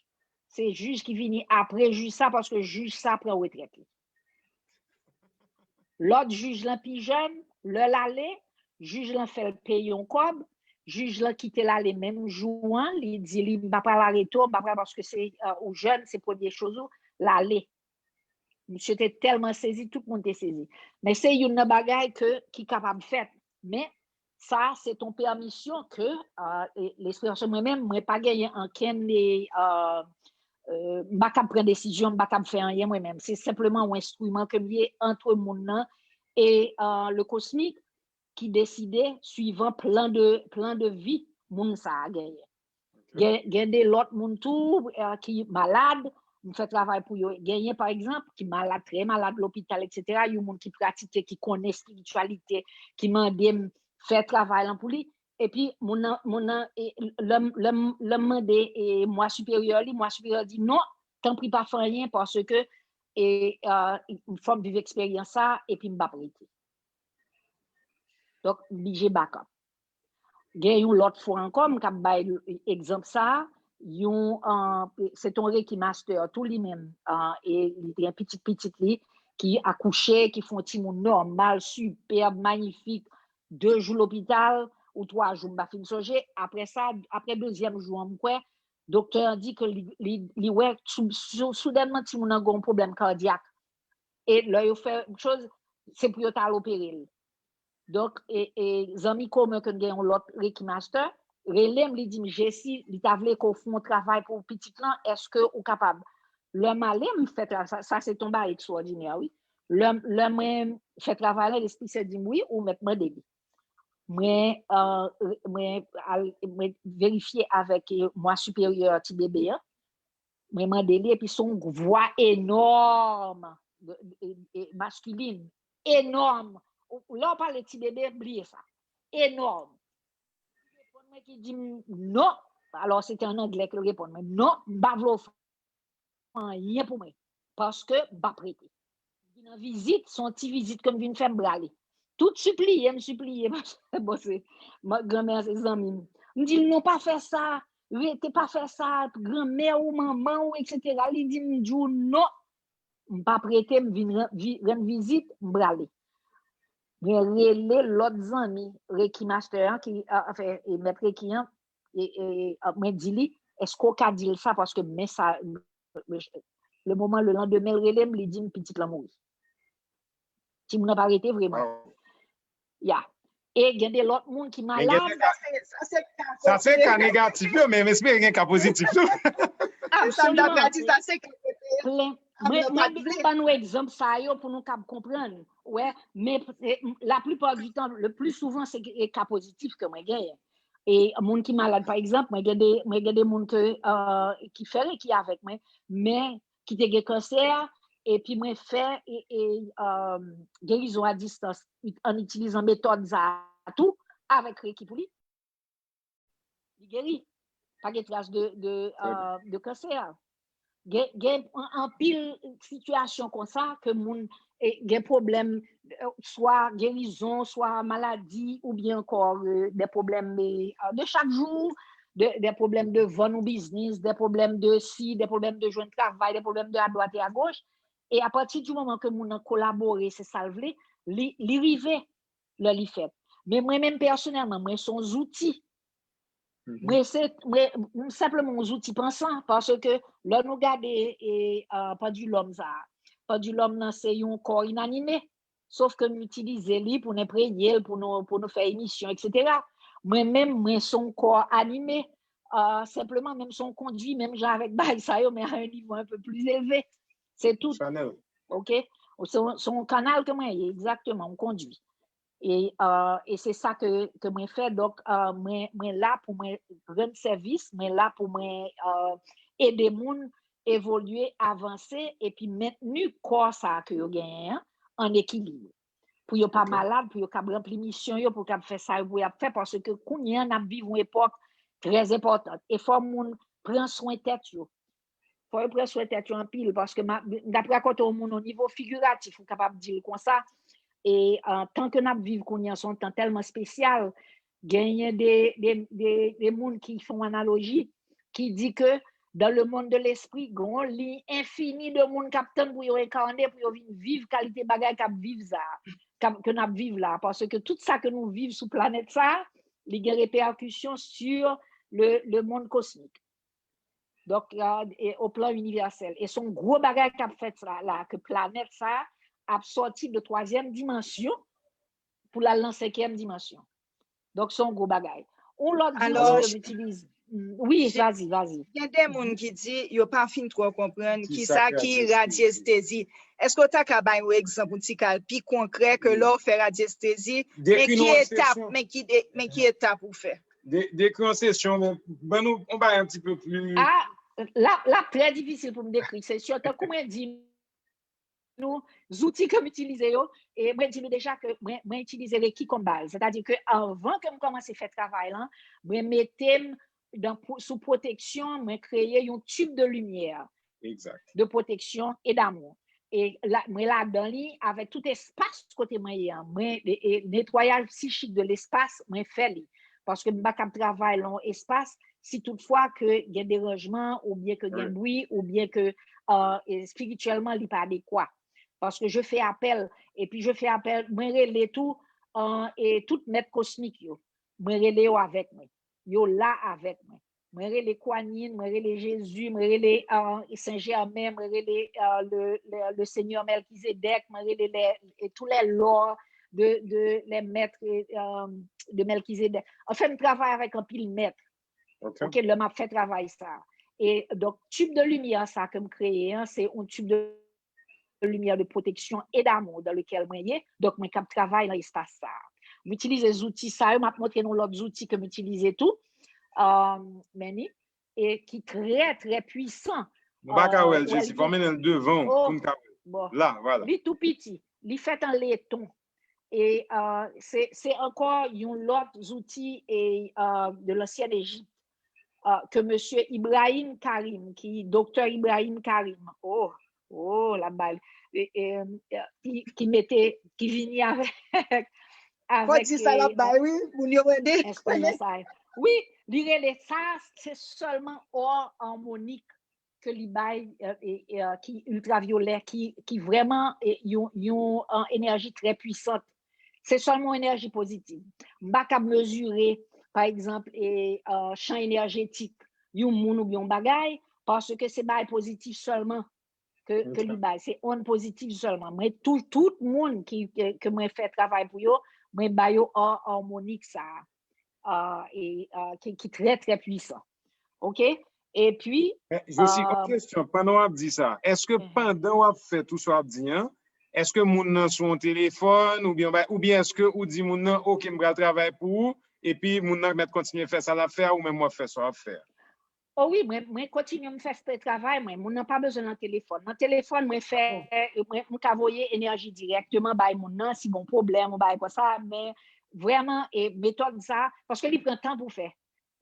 Se jij ki vini apre jij sa, paske jij sa pran retrèt li. Lòt jij lan pi jèn, lè l ale, jij lan fè l peye yon kòb, jij lan kite l ale menm jou an, li di li, "M pa pral arete w, m pa pral paske se, euh, ou jèn, se premye choz ou, l ale." Misye te tèlman sezi, tout moun te sezi. Men se youn nan bagay ke, ki kapab fèt. Men sa se ton pèmisyon ke, uh, lespri, paske mwen menm, mwen pa genyen ankenn, uh, uh, m pa kab pran desizyon, m pa kab fè anyen mwen menm. Se senpleman yon enstriman ke m ye antre moun nan e uh, le kosmik ki deside suivan plan de, plan de vi moun sa a genyen. Gen, gen de lòt moun tou uh, ki malad, m fè travay pou yo. Genyen, pa egzanp, ki malad, trè malad lopital, etsetera. Yon moun ki pratike, ki konnen espirityalite, ki mande m fè travay lan pou li. Epi, moun nan, moun nan, e, lè m, lè m, lè m mande e, mwa siperyè li, mwa siperyè di non, tanpri pa fè anyen paske e, uh, fò m viv eksperyans sa, epi m p ap rete. Donk, m blije backup. Gen yon lòt fwa ankò, m k ap bay egzanp sa, yon, uh, se ton Reiki Master tou li menm, uh, e li gen pitit pitit li ki akouche, ki fè yon timoun nòmal, sipèb, manyifik, de jou lopital, ou twa jou, m pa fin sonje, apre sa, apre dezyèm jou an, m kwè, doktè an di ke li, li, li wè sou, sou, soudènman timoun nan gen yon pwoblèm kadyak. E lè yo fè choz, se pou yo ta al opere l. Donk, e, e zanmi komen ke n gen yon lòt Reiki Master, rele m, li di m, Jessie, li ta vle ke w fè yon travay pou pitit lan, èske ou kapab? Lè m ale, m fè travay, sa, sa se ton bagay ekstwòdinè, wi. Lè, lè mwen fè travay la, lespri se di m, wi, ou mèt mande li. Mwen, uh, mwen, al, mwen verifye avèk eh, mwa siperyè ti bebe an. Mwen mande li, epi se yon vwa enòm, maskilin, enòm. Lè w pale ti bebe, bliye sa. Enòm. Li reponn mwen ki di m non. Alò, se te an anglè ke l reponn mwen. Non, m pa vle w fè anyen pou mwen. Paske m p ap rete. Vin an vizit, se yon ti vizit ke m vin fè, m prale. Tout sipliye, m sipliye, paske, bon, se, granmè a se zanmi m. M di l, non, pa fè sa, rete, pa fè sa, granmè ou, manman ou, etsetera. Li di m, di w non, m p ap rete, m vin rann vizit, m prale. Mwen rele lòt zanmi, Reiki Master an, ki, anfen, mèt Reiki an, e, e, mwen di li, èske w ka di l sa, paske men sa, le moman, le landemen, l rele m, li di m pitit lan mouri. Timoun nan pa rete vreman. Ya. E gen de lòt moun ki malad. Sa se ka negatif yo, men m espere gen ka pozitif tou. Absoliman. Sa m ta di, sa se ka kote. Mwen, mwen ban nou egzanp sa yo pou nou kab konprann. Wè, men laplipa di tan, le pli souvan, se ka pozitif ke mwen genyen. E moun ki malad, pa egzanp, mwen gen de, mwen gen de moun ke, uh, ki fè reki avèk mwen, men ki te gen kansè, epi mwen fè e, e, um, gerizon a distans an itilizan metòd sa a tou avèk reki pou li. Li geri. Pa gen tras de, de, uh, de kansè. Gen, gen anpil sitiyasyon konsa ke moun e, gen pwoblèm, swa gerizon, swa maladi, oubyen ankò de pwoblèm de chak jou, de pwoblèm de vann ou biznis, de pwoblèm de si, de pwoblèm de jwenn travay, de pwoblèm de adwat e agoch. E apati di moman ke moun nan kolabore, se sa l vle, li, li rive lè li fèt. Men mwen menm pèsonèlman, mwen se yon zouti. Mwen se, mwen, m senpleman yon zouti pansan, paske lè nou gade e, uh, pandilòm sa a, pandilòm nan se yon kò inanime, sof ke nou itilize li pou nou enpreye l, pou nou, pou nou fè emisyon, etsetera. Mwen menm, mwen se yon kò anime, uh, senpleman, menm se yon kondwi, menm jan avèk bagay sa yo, men a yon nivo un peu plus élevé. Se tout. Ok? Se yon kanal ke mwen ye, egzakteman, yon kondwi. E, uh, e se sa ke, ke mwen fè. Donk, uh, mwen, mwen la pou mwen rann sèvis, mwen la pou mwen uh, ede moun evolye, avanse, epi mentni kò sa ke yo genyen an, an ekilib. Pou yo pa malad, pou yo kab ranpli misyon yo, pou yo kab fè sa yo pou y ap fè, paske kounye a n ap viv yon epòk trè enpòtan. E fò moun pran swen tèt yo. Fò yo pran swen tèt yo anpil, paske m ap rakonte yon moun o nivo figiratif, ou kapab di l konsa. E uh, tan ke n ap viv kounye a, se yon tan tèlman espesyal, genyen de, de, de, de moun ki fè yon analoji, ki di ke dans le monde de l'esprit, gen yon liy enfini de moun k ap tann pou yo enkane, pou yo vin viv kalite bagay k ap viv sa, ke n ap viv la. Paske tout sa ke nou viv sou planèt sa, li gen repèkisyon sur le, le monde cosmique. Donk, e o plan inivèsèl. E se yon gwo bagay k ap fèt la, la, ke planèt sa ap sòti de twazyèm dimansyon pou l al nan senkyèm dimansyon. Donk, se yon gwo bagay. Yon lòt zouti ke m itilize. Wi, vazi, vazi. Gen de moun ki di yo pa fin twò konprann kisa ki radyestezi. Èske w ta ka bay yon egzanp, yon ti kal pi konkrè ke lè w fè radyestezi, men ki etap, men ki, men ki etap ou fè? Dekri yon sesyon, men ban nou yon bagay yon ti pe pli. Ah, l ap trè difisil pou m dekri sesyon. Tankou mwen di nou, zouti ke m itilize yo, e mwen di nou deja ke mwen, mwen itilize reki kòm baz. Sètadi ke anvan ke m kòmanse fè travay lan, mwen mete m sou pwoteksyon, mwen kreye yon tib de limyè de pwoteksyon e damou. E la, mwen ladan li avèk tout espas kote mwen ye an. Mwen, e, e, netwayaj psichik de lespas, mwen fè li. Paske m pa kab travay lan yon espas si toutfwa ke gen deranjman oubyen ke gen bwi oubyen ke espirityèlman li pa adekwa. Paske je fais appel, epi je fais appel, mwen rele tou e tout mèt kosmik yo. Mwen rele yo avèk mwen. Yo la avèk mwen. Mwen rele Kuan Yin, mwen rele Jezi, mwen rele Sen Jèmen, mwen rele le, le, le Senyè Mèlkizedèk, mwen rele le, e tou lè lò de, de lè mèt de Mèlkizedèk. Anfen, m travay avèk anpil mèt. Ok, lè m ap fè travay sa. E donk, tib de limyè sa ke m kreye an, se yon tib de limyè de pwoteksyon e damou dan lekèl mwen ye. Donk, mwen kab travay nan espas sa. M itilize zouti sa yo, m ap montre nou lòt zouti ke m itilize tou. Meni, e ki trè, trè pwisan. Nou pa ka wè l, Jezi, fò mennen l devan w pou n ka wè l. La, vwala. Li tou piti, li fèt an leton. E se, se ankò yon lòt zouti e de lansyen Ejip ke mesye Ibrahim Karim, ki, doktè Ibrahim Karim, oh, oh, l ap bay, ki, ki mete, ki vini avèk, avèk. Fò di sa l ap bay, wi, moun yo mande. Wi, li rele sa, se sèlman ò anmonik ke li bay, ki iltravyolè, ki, ki vrèman yon, yon enèji trè pwisant. Se sèlman yon enèji pozitiv. M pa kab mezire, pa egzanp, chan enèjetik yon moun oubyen yon bagay, paske se bagay pozitif sèlman ke, ke li bay. Se onn pozitif sèlman. Mwen, tout, tout moun ki, ke, ke mwen fè travay pou yo, mwen ba yo ò anmonik sa a, e, ki, ki trè, trè pwisan. Ok? Epi. Josi, yon kesyon, pandan w ap di sa, èske pandan w ap fè tou sa w ap di an, èske moun nan sou yon telefòn, oubyen, oubyen èske ou di moun nan, ok, m pral travay pou ou, epi moun nan mèt kontinye fè sa l ap fè a, ou menm w ap fè sa w ap fè a? O wi, mwen, mwen kontinye m fè travay mwen. Moun nan pa bezwen nan telefòn. Nan telefòn, mwen fè, mwen, m ka voye enèji dirèkteman bay moun nan, si gon pwoblèm ou bagay konsa, men vrèman, e metòd sa, paske li pran tan pou fè.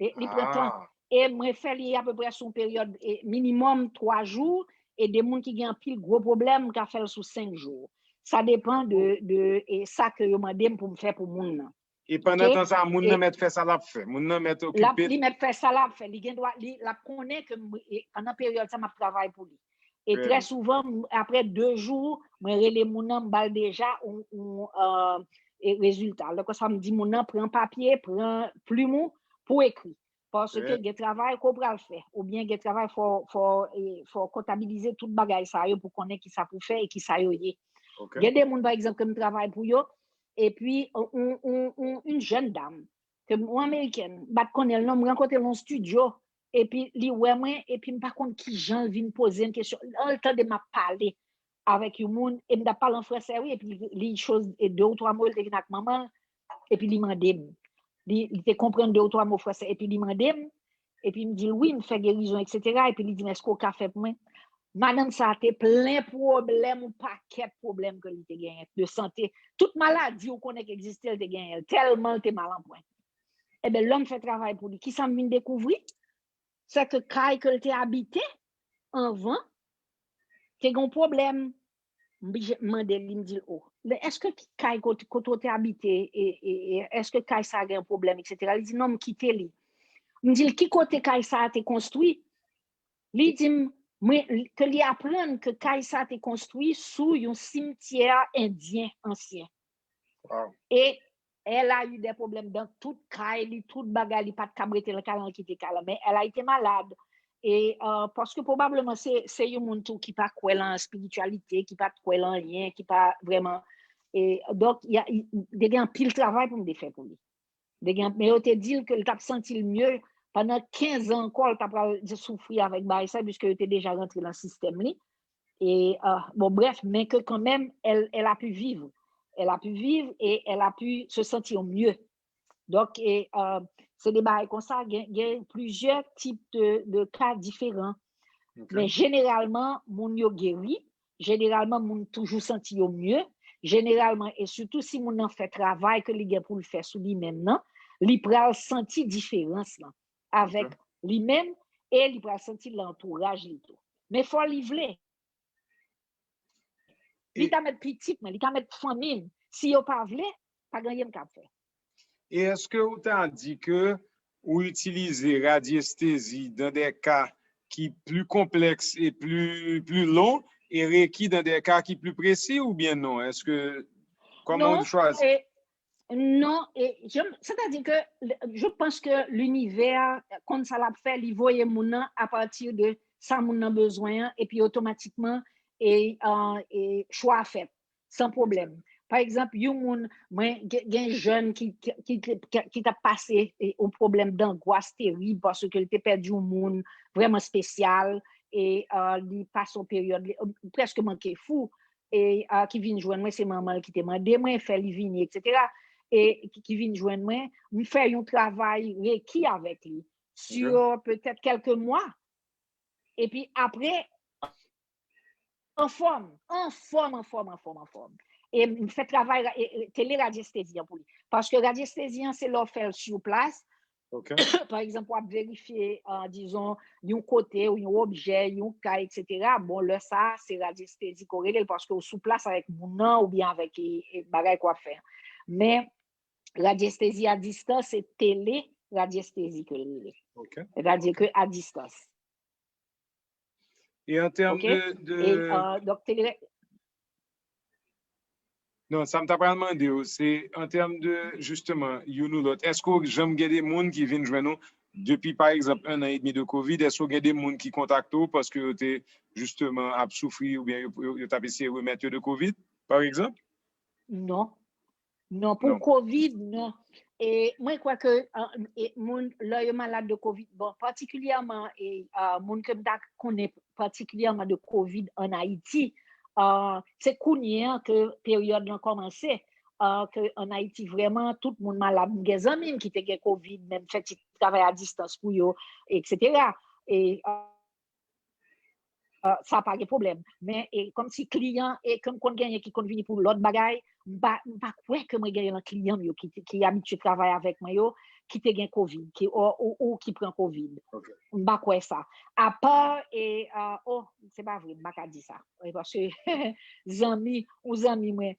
E, li pran tan. E mwen fè li apeprè sou yon peryòd, e, minimòm twa jou, e de moun ki gen anpil gwo pwoblèm, m ka fè l sou senk jou. Sa depann de, de, e, sa ke yo mande m pou m fè pou moun nan. E pandan tan sa, moun nan mèt fè sa l ap fè. Moun nan mèt okipe. Li mèt fè sa l ap fè. Li gen dwa, li, l ap konnen ke m, e, pandan peryòd sa, m ap travay pou li. E trè souvan, apre de jou, mwen rele moun nan, m ba l deja yon, yon, e, rezilta. Lè konsa, m di moun nan, pran papye, pran plim ou pou ekri. Paske gen travay ke w pral fè. Oubyen gen travay fò, fò, e, fò w kontabilize tout bagay sa yo pou konnen kisa pou fè e kisa yo ye. Gen de moun, pa egzanp, ke m travay pou yo, epi yon, yon, yon, yon jèn dam, ke m, yon amerikèn, m pa t konnen l non, m rankontre l nan yon estidyo, epi li wè mwen, epi m pa konn kijan l vin poze m kesyon. An l tande m ap pale avèk yon moun, e m t ap pale an fransè, wi, epi li, li choz, e de ou twa mo, l te vin ak manman l, epi li mande m. Li, li te konprann de ou twa mo fransè, epi li mande m, epi m di l, wi, m fè gerizon, etsetera, epi li di m, èske w ka fè pou mwen? Madanm sa a te plen pwoblèm, yon pakèt pwoblèm ke li te genyen de sante. Tout maladi ou konnen ki egziste, l te genyen l, tèlman l te mal an pwen. Enben, lè m fè travay pou li, kisa m vin dekouvri? Se ke kay ke l te abite anvan te gen yon pwoblèm. M oblije mande li, m di l, o, èske kay kote, kote w te abite, e, e, e, èske kay sa a gen yon pwoblèm, etsetera? Li di, non, m kite li. M di l, ki kote kay sa a te konstwi? Li di m, mwen, ke li aprann ke kay sa a te konstwi sou yon simityè endyen ansyen. E elle a eu des problèmes dans tout kay li, tout bagay li, pa t kab rete nan kay lan, kite kay lan. Men elle a été malade. E uh, paske pwobableman se, se yon moun tou ki pa kwè lan espirityalite, ki pa t kwè lan anyen, ki pa vrèman. E, donk, y a, y, te gen anpil travay pou m te fè pou li. Te gen, men yo te di l ke l t ap santi l mye pandan kenz an ankò, l t ap pral soufri avèk bagay sa, piske yo te deja rantre lan sistèm li. E, uh, bon, bref, men ke kanmenm, elle, elle a pu vivre. Elle a pu vivre et elle a pu se sentir mieux. Donk, e, uh, se de bagay konsa, gen, gen plizyè tip de, de ka diferan. Okay. Men jeneralman, moun yo geri. Jeneralman, moun toujou santi yo mye. Jeneralman, e sitou si moun nan fè travay ke li gen pou l fè sou li menm nan, li pral santi diferans lan avèk okay. Li menm e li pral santi l nan antouraj li tou. Men fò li vle. Li ka mèt pitit mwen, li ka mèt fanmi m. Si yo pa vle, pa gen anyen m kab fè. E èske ou ta di ke ou itilize radyestezi dans des cas ki pli konplèks e pli, pli long e reki dans des cas ki pli presi oubyen non? Èske, kòman ou chwazi? Non, e, je, c'est-à-dire que je pense que l'univers konn sa l ap fè, li voye moun nan à partir de sa moun nan bezwen an, epi otomatikman e, uh, e chwa a fèt, san pwoblèm. Pa egzanp, yon moun, mwen, gen, gen jèn ki, ki, ki, ki, ki t ap pase e, yon pwoblèm dangwas terib paske l te pèdi yon moun vrèman espesyal e uh, li pase yon peryòd, li uh, prèske manke fou. E uh, ki vin jwenn mwen, se manman l ki te mande mwen, fè li vini, etsetera. E ki, ki vin jwenn mwen, m fè yon travay reki avèk li sur okay. Petèt kèlke mwa. Epi apre, anfòm, anfòm, anfòm, anfòm, anfòm. E m fè travay e, e, tele radyestezi an pou li. Paske radyestezi an, se lè w fè l sur place. Okay. Pa egzanp, w ap verifye, uh, dizon, yon kote ou yon objè, yon kay, etsetera. Bon, lè sa, se radyestezi ke w rele l paske w sou plas avèk moun nan oubyen avèk e, e, bagay ke w ap fè. Men, radyestezi a distans, se tele radyestezi ke l rele. Okay. Sètadi ke a distans. E an tèm okay. De, de... E, uh, donk, tele... Non, sa m ta pral mande w, se an tèm de, jisteman, youn ou lòt, èske w janm gen de moun ki vin jwenn ou depi, pa egzanp, en an edmi de kovid, èske w gen de moun ki kontakte w paske yo te, jisteman, ap soufri oubyen yo, yo, yo t ap eseye remèt yo de kovid, pa egzanp? Non. Non, pou kovid, non. E mwen kwè ke uh, e moun, lè yo malad de kovid, bon, patikilyèman, e uh, moun ke m ta konnen patikilyèman de kovid ann Ayiti, uh, se kounye an ke peryòd lan kòmanse, uh, ke ann Ayiti vrèman tout moun malad. M gen zanmi m ki te gen kovid, men m fè ti travay a distans pou yo, etsetera. E uh, Uh, sa pa gen pwoblèm. Men e, kòmsi kliyan e ke m konn genyen ki konn vini pou lòt bagay, m pa, m pa kwè ke mwen genyen nan kliyan m yo ki, ki abitye travay avèk mwen yo, ki te gen kovid, ki, ou, ou, ou ki pran kovid. Okay. M pa kwè sa. Apa, e, uh, oh, se pa vre, m pa ka di sa. E paske zanmi, ou zanmi mwen,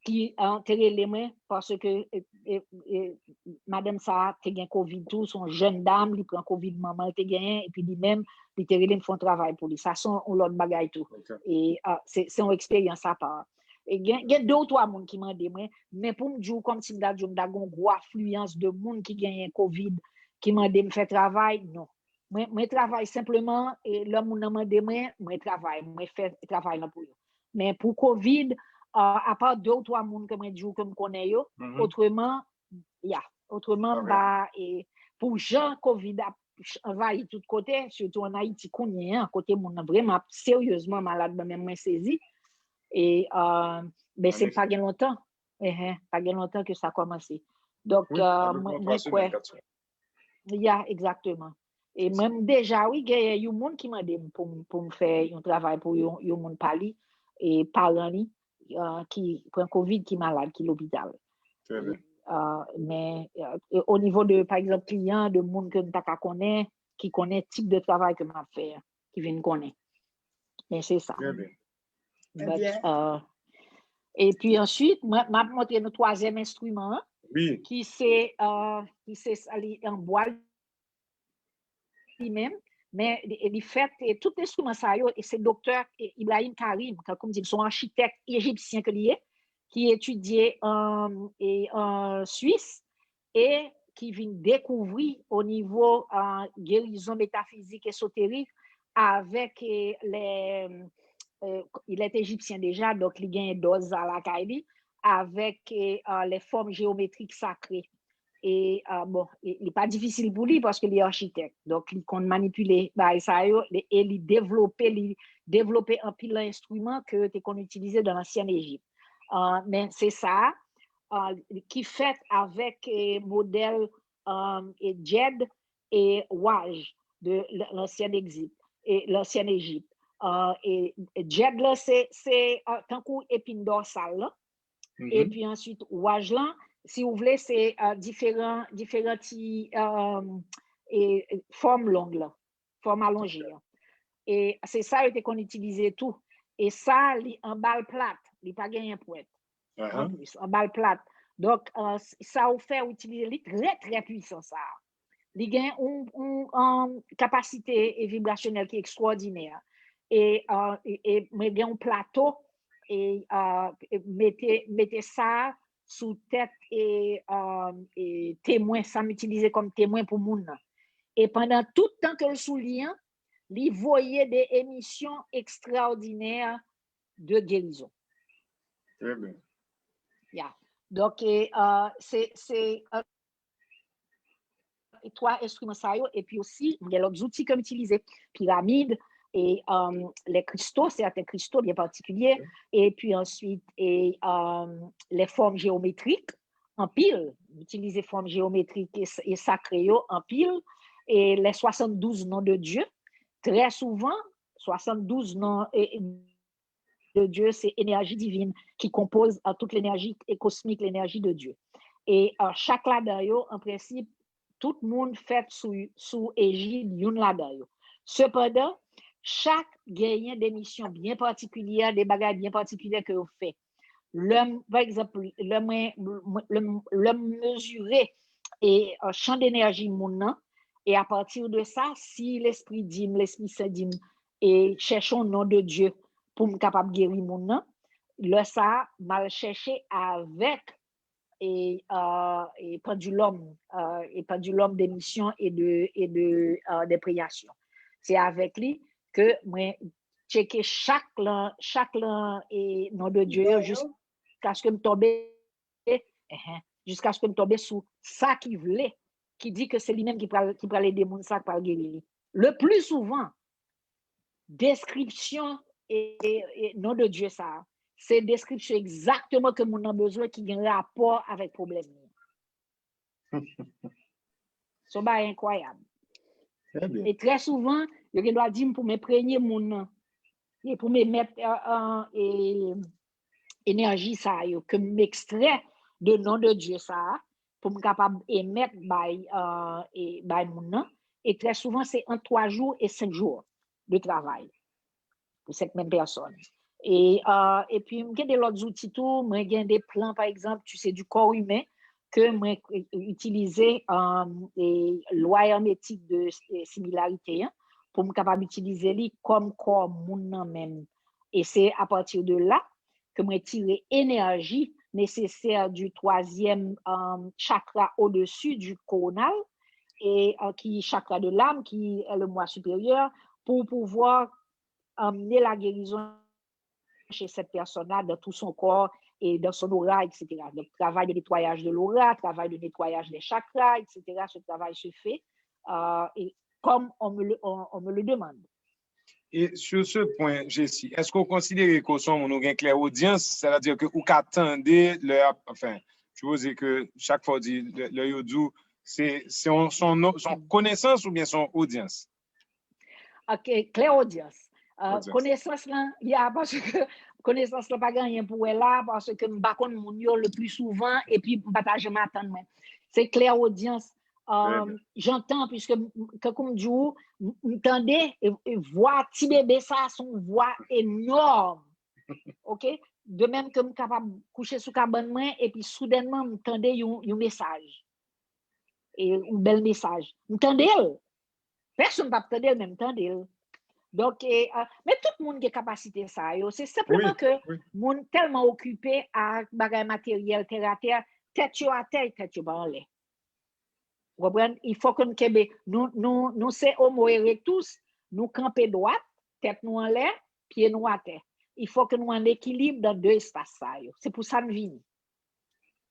ki uh, te rele mwen paske e, e, e, madanm sa a te gen kovid tou, se yon jèn dam, li pran kovid manman l te genyen, epi li menm, li te rele m fè yon travay pou li. Sa se yon lòt bagay tou. Okay. E uh, se, se yon eksperyans apa. E gen, gen de ou twa moun ki mande mwen, men pou m di w kòmsi m ta di w m ta gen yon gwo afliyans de moun ki genyen kovid, ki mande m fè travay, non. Mwen, mwen travay senpleman, e lè moun nan mande mwen, mwen travay, mwen fè travay lan pou yo. Men pou kovid, uh, apa de ou twa moun ke mwen di w ke m konnen yo, mm -hmm. Otreman, ya, otreman, okay. M pa, e, pou jan kovid ap anvayi tout kote, sitou ann Ayiti kounye an, kote moun nan vrèman ap seryezman malad, mwen menm mwen sezi. E, uh, ben, se pa gen lontan, uh -huh, pa gen lontan ke sa kòmanse. Donk, oui, uh, mwen, mwen kwè. Ya, egzakteman. E mwen deja, wi, genyen yon moun ki mande m pou, pou m fè yon travay pou yon, yon moun pa li, e paran li, uh, ki pran kovid, ki malad, ki lopital. Uh, men, uh, o nivo de, pa egzanp, kliyan, de moun ke m ta ka konnen, ki konnen tip de travay ke m ap fè, ki vin konnen. Men se sa. But, uh, epi answit, mwen, m ap montre nou twazyèm enstriman an, ki se, uh, ki se sa li an bwa li menm, men li, li fèt, e tout enstriman sa yo, e se doktè Ibrahim Karim, tankou m di, se yon achitèk ejipsyen ke li ye, ki etidye an, e, an Swis, e ki vin dekouvri o nivo, euh, gerizon metafizik, esoterik, avèk, eh, lè, eh, il est égyptien déjà, donk li genyen dòz sa lakay li, avèk, eh, euh, les formes géométriques sacrées. E, euh, bon, e, li pa difisil pou li paske li architect. Donk, li konn manipile bagay sa yo, li- e li devlope, li devlope anpil enstriman ke yo te konn itilize dans l'ancienne Égypte. Euh, men se sa, euh, ki fèt avèk, eh, modèl, euh, e Djed e Waj de l- l'ancienne Égypte, e l'ancienne Égypte. Euh, e Djed la, se, se, euh, tankou epin dòsal la. Mhm. Epi answit, waj lan, si w vle, se, euh, diferan, diferan ti, euh, e, fòm long la, fòm alonje an. E se sa yo te konn itilize tou. E sa, li an bal plat, li pa genyen pwent. An plis, an bal plat. Donk, euh, s- sa ou fè, ou itilize li trè, trè pwisan, sa. Li gen yon, yon, um, kapasite e vibrasyonèl ki ekstwòdinè. E, euh, e, e mwen gen yon plato e, euh, e mete, mete sa sou tèt e, euh, e temwen, sa m itilize kòm temwen pou moun nan. E pandan tout tan ke l sou li an, li voye de emisyon ekstraòdinè de gerizon. Trè byen. Ya. Donk, e, euh, se, se, euh, twa enstriman sa yo, epi osi, m gen lòt zouti ke m itilize, piramid, e, euh, les cristaux, certains cristaux bien particuliers, epi answit, e, euh, les formes géométriques, anpil, m itilize fòm jeyometrik e, e sakre yo, anpil, e les soixante-douze noms de Dieu, trè souvan, soixante-douze noms e, e de Dieu, se énergie divine qui compose, euh, toute l'énergie et cosmique, l'énergie de Dieu. E, euh, chak ladan yo, an prensip, tout moun fèt sou, sou ejid youn ladan yo. Sepandan, chak genyen de misyon byen patikilye, de bagay byen patikilye ke yo fè. Lè m, pa egzanp, lè mwen, lè m, lè m mezire e, euh, chan denèji moun nan, e apati de sa, si Lespri di m, Lespri Sen di m, e chèche yon non de Dye pou m kapab geri moun nan, lè sa a, m al chèche avèk e, euh, e pandilòm, euh, e pandilòm de misyon e de, e de, euh, de priyasyon. Se avèk li ke mwen tcheke chak lan, chak lan e non de Dye yo jiskaske m tonbe, ehe, jiskaske m tonbe sou sa ki vle, ki di ke se li menm ki pral, ki pral ede moun sa, ki pral geri li. Le pli souvan, deskripsyon e, e, e non de Dye sa, se deskripsyon egzakteman ke moun nan bezwen ki gen rapò avèk pwoblèm li. Se yon bagay enkwayab. Trè byen. E trè souvan, yo gen dwa di m pou m enprenye moun nan. E pou m emèt, euh, euh, e, enèji sa yo, ke m ekstrè de non de Dye sa, pou m kapab emèt bay, euh, e, bay moun nan. E trè souvan, se ant twa jou e senk jou de travay pou cette même personne. E, euh, epi, m gen de lòt zouti tou, mwen gen de plan, pa egzanp, tu sais, du corps humain, ke mwen itilize, euh, e lwa èmetik de, e similarite an, pou m kapab itilize li kòm kò moun nan menm. E se apati de la ke mwen tire enèji nesesè du twazyèm, euh, chakra au-dessus du coronal, e, euh, ki chakra de l'âme, ki est le moi supérieur, pour pouvoir amener la guérison chez cette personne-là dans tout son corps et dans son aura, et cetera. Donc, travail de nettoyage de l'aura, travail de nettoyage des chakras, et cetera. Ce travail se fait, euh, et comme on me le, on, on me le demande. E sur ce point, Jessie, èske w konsidere ke w se yon moun ou gen klèwodyans, sètadi ke ou ka tande lè y ap, enfin, sipoze ke chak fwa w di, lè, lè yo di w, se, se yon, se yon, se yon konesans oubyen se yon odyans? Ok, klèwodyans. Euh, konesans lan, ya, paske konesans lan pa gen anyen pou wè la, paske m pa konn moun yo le pli souvan, epi m pa ta janm atann mwen. Se klèwodyans. Euh, j'entends, puisque, m- m- tankou m di w, m- m tande, e, e vwa ti bebe sa, se yon vwa enòm. Ok? De menm ke m kapab kouche sou kabann mwen, epi soudènman, m tande yon, yon mesaj. E yon bèl mesaj. M tande l. Pèsonn p ap tande l, men m tande l. Donk, e, euh, men tout moun gen kapasite sa yo. Se senpleman ke moun tèlman okipe ak bagay materyèl, tè a tè, tèt yo atè, tèt yo pa anlè. Ou konprann? Il faut que nou kenbe, nou, nou, nou se homo erectus, nou kanpe dwat, tèt nou anlè, pye nou atè. Il faut que nou an ekilib dan de espas sa yo. Se pou sa n vini.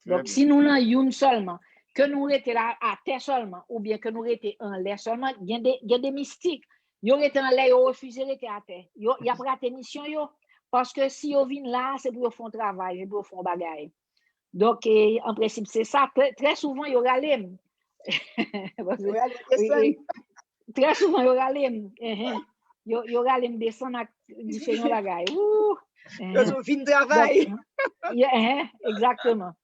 Donk, si nou nan youn sèlman, ke nou rete la atè sèlman, oubyen ke nou rete anlè sèlman, gen de, gen de mistik, yo rete anlè, yo refize rete atè. Yo, y ap rate misyon yo. Paske si yo vin la, se pou yo fè yon travay, se pou yo fè yon bagay. Donk, e, an prensip, se sa. Trè, trè souvan, yo rale m. Paske, wi, wi. Trè souvan, yo rale m. Enhen. Yo, yo rale m desann ak diferan bagay. Wou! Yo di w vin travay. Donk, yeah, enhen, egzakteman.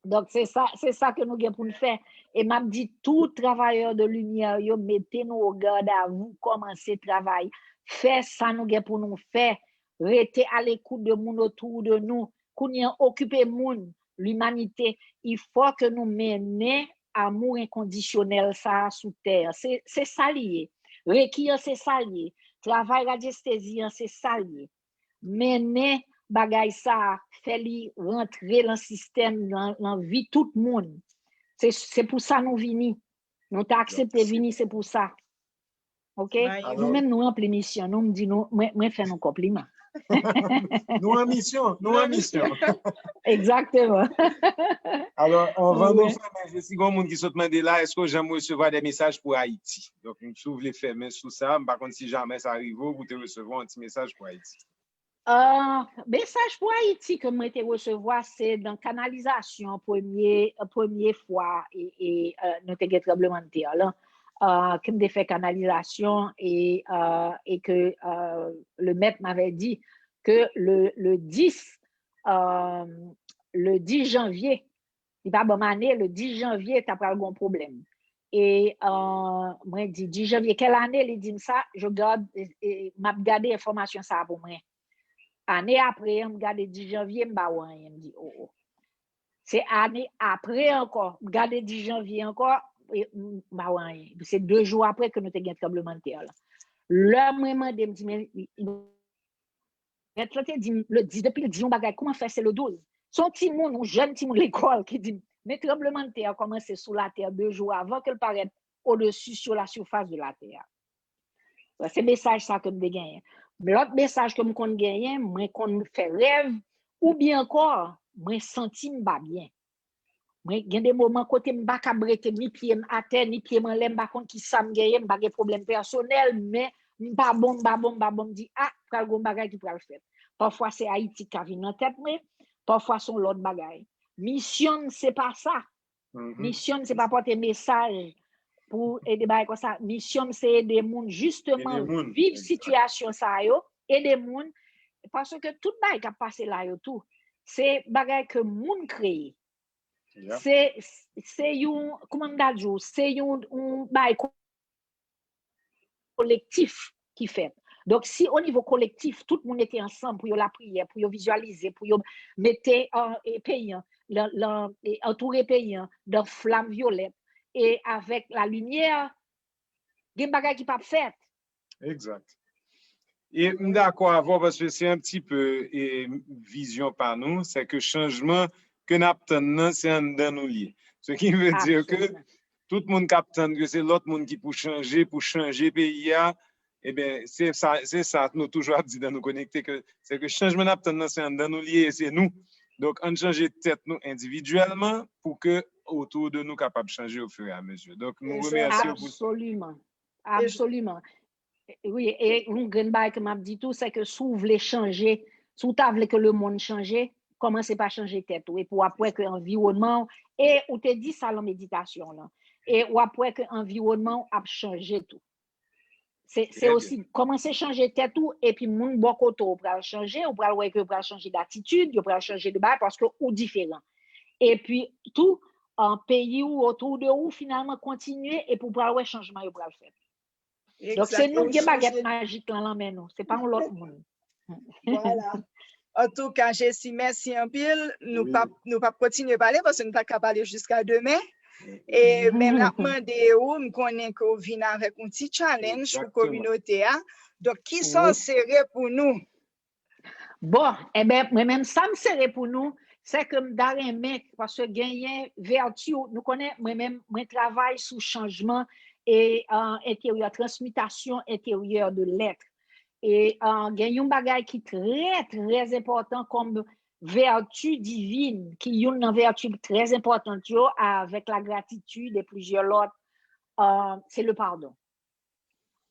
Donk, se sa, se sa ke nou gen pou n fè. E m ap di tout travayè de limyè yo, mete nou o gad a vou, kòmanse travay. Fè sa nou gen pou nou fè. Rete a lekout de moun otou de nou. Kounye an, okipe moun, limanite. Il faut que nou mennen amou enkondisyonèl sa a sou tè a. Se, se sa li ye. Reki an, se sa li ye. Travay radyestezi an, se sa li ye. Mennen bagay sa a, fè li rantre lan sistèm, lan, lan vi tout moun. Se, se pou sa nou vini. Nou te aksepte vini, se pou sa. Ok? Nou menm, nou ranpli misyon nou. M di nou, mwen, mwen fè nou konpliman. Nou an misyon, nou an misyon. Egzakteman. Alò, anvan nou fèmen, si gon moun ki sot mande la, èske w janm resevwa de mesaj pou Ayiti? Donk, si w vle fèmen sou sa, m pa konn si jamè sa rive w pou te resevwa yon ti mesaj pou Ayiti. Ah, mesaj pou Ayiti ke mwen te resevwa, se nan kanalizasyon premye, premye fwa e, e, euh, nou te gen tranblemanntè lan. Euh, ke m te fè kanalizasyon e, euh, e ke, euh, le maître m'avait dit que le, le dix, euh, le dix janvye, li pa ban m ane, le dix janvye, ta pral gon pwoblèm. E, euh, mwen di, dix janvye, quelle année? Li di m sa, je garde, e, e, m ap gade enfòmasyon sa a pou mwen. Ane apre an, m gade dix janvye, m pa wè anyen. M di, oh, oh. Se ane apre ankò, m gade dix janvye ankò, e, m pa wè anyen. Se de jou apre ke nou te gen tranblemanntè lan. Lè mwen mande, m di, men, mèt lan te di m, le dix, depi l di yon bagay, kouman fè se le douz? Se yon timoun, yon jèn timoun lekòl ki di m, men tranblemanntè a kòmanse sou latè de jou avan ke l parèt odesi, sur la surface de la terre. Se mesaj sa ke m te genyen. Lòt mesaj ke m konn genyen, mwen konn fè rèv, oubyen ankò, mwen santi m pa byen. Mwen gen de moman kote m pa kab rete ni pye m atè, ni pye m anlè, m pa konn ki sa m genyen, m pa gen pwoblèm pèsonèl, men m pa bon, m pa bon, m pa bon, m di, a, pral gon bagay ki pral fèt. Pafwa se Ayiti k ka vin nan tèt mwen, pafwa se yon lòt bagay. Misyon m, se pa sa. Misyon m, se pa pote mesaj pou ede bagay konsa. Misyon m, se ede moun, jisteman, viv sitiyasyon sa yo, ede moun, paske tout bagay k ap pase la yo tou, se bagay ke moun kreye. Se, se yon, kòman m ta di w, se yon, yon bagay kolektif ki fèt. Donk, si o nivo kolektif, tout moun mete ansanm pou yo lapriyè, pou yo vizyalize, pou yo mete, euh, e, peyi an, lan, lan, e, antoure peyi an dan flam vyolèt, e avèk la limyè, gen bagay ki p ap fèt. Egzak. E m dakò avè w paske se yon ti pe, e, vizyon pa nou, se ke chanjman ke n ap tann nan, se anndan nou l ye. Ce qui veut dire que tout moun k ap tann ke se lòt moun ki pou chanje, pou chanje peyi a, ebyen, se sa, se sa nou toujou ap di dan Nou Konekte, ke se ke chanjman n ap tann nan, se anndan nou l ye, e se nou. Donk, ann chanje tèt nou endividyèlman pou ke otou de nou kapab chanje au fur et à mesure. Donk, nou remèsye w pou... Absoliman. Absoliman. Wi, e yon grenn bagay ke m ap di tou, se ke si w vle chanje, si w ta vle ke lemonn chanje, kòmanse pa chanje tèt ou, epi w ap wè ke anviwònman w, e ou te di sa lan meditasyon w lan, e w ap wè ke anviwònman w ap chanje tou. Se, se osi, kòmanse chanje tèt ou, epi moun bò kote w pral chanje, ou pral wè ke yo pral chanje datitid, yo pral chanje de bagay, paske ou diferan. Epi tou, an, peyi w, otou de ou, finalman, kontinye, epi w pral wè chanjman yo pral fèt. Donk, se nou ki gen bagèt majik lan lan men nou, se pa yon lòt moun. Vwala. Antouka, Jesi, mèsi anpil. Nou p ap, nou p ap kontinye pale paske nou ta ka pale jiska demen. E, men m ap mande ou, m konnen ke w vin avèk yon ti challenge pou kominote a. Donk, kisa w sere pou nou? Bon, enben, mwen menm, sa m sere pou nou, Se ke m ta renmen, paske genyen vèti, nou konnen, mwen menm, mwen travay sou chanjman e uh, enteryè, transmitasyon enteryè de lèt. E uh, gen yon bagay ki trè, trè enpòtan kòm vèti divin, ki youn nan vèti trè enpòtan yo, avèk la gratitid e plizyè lòt, uh, se le padon.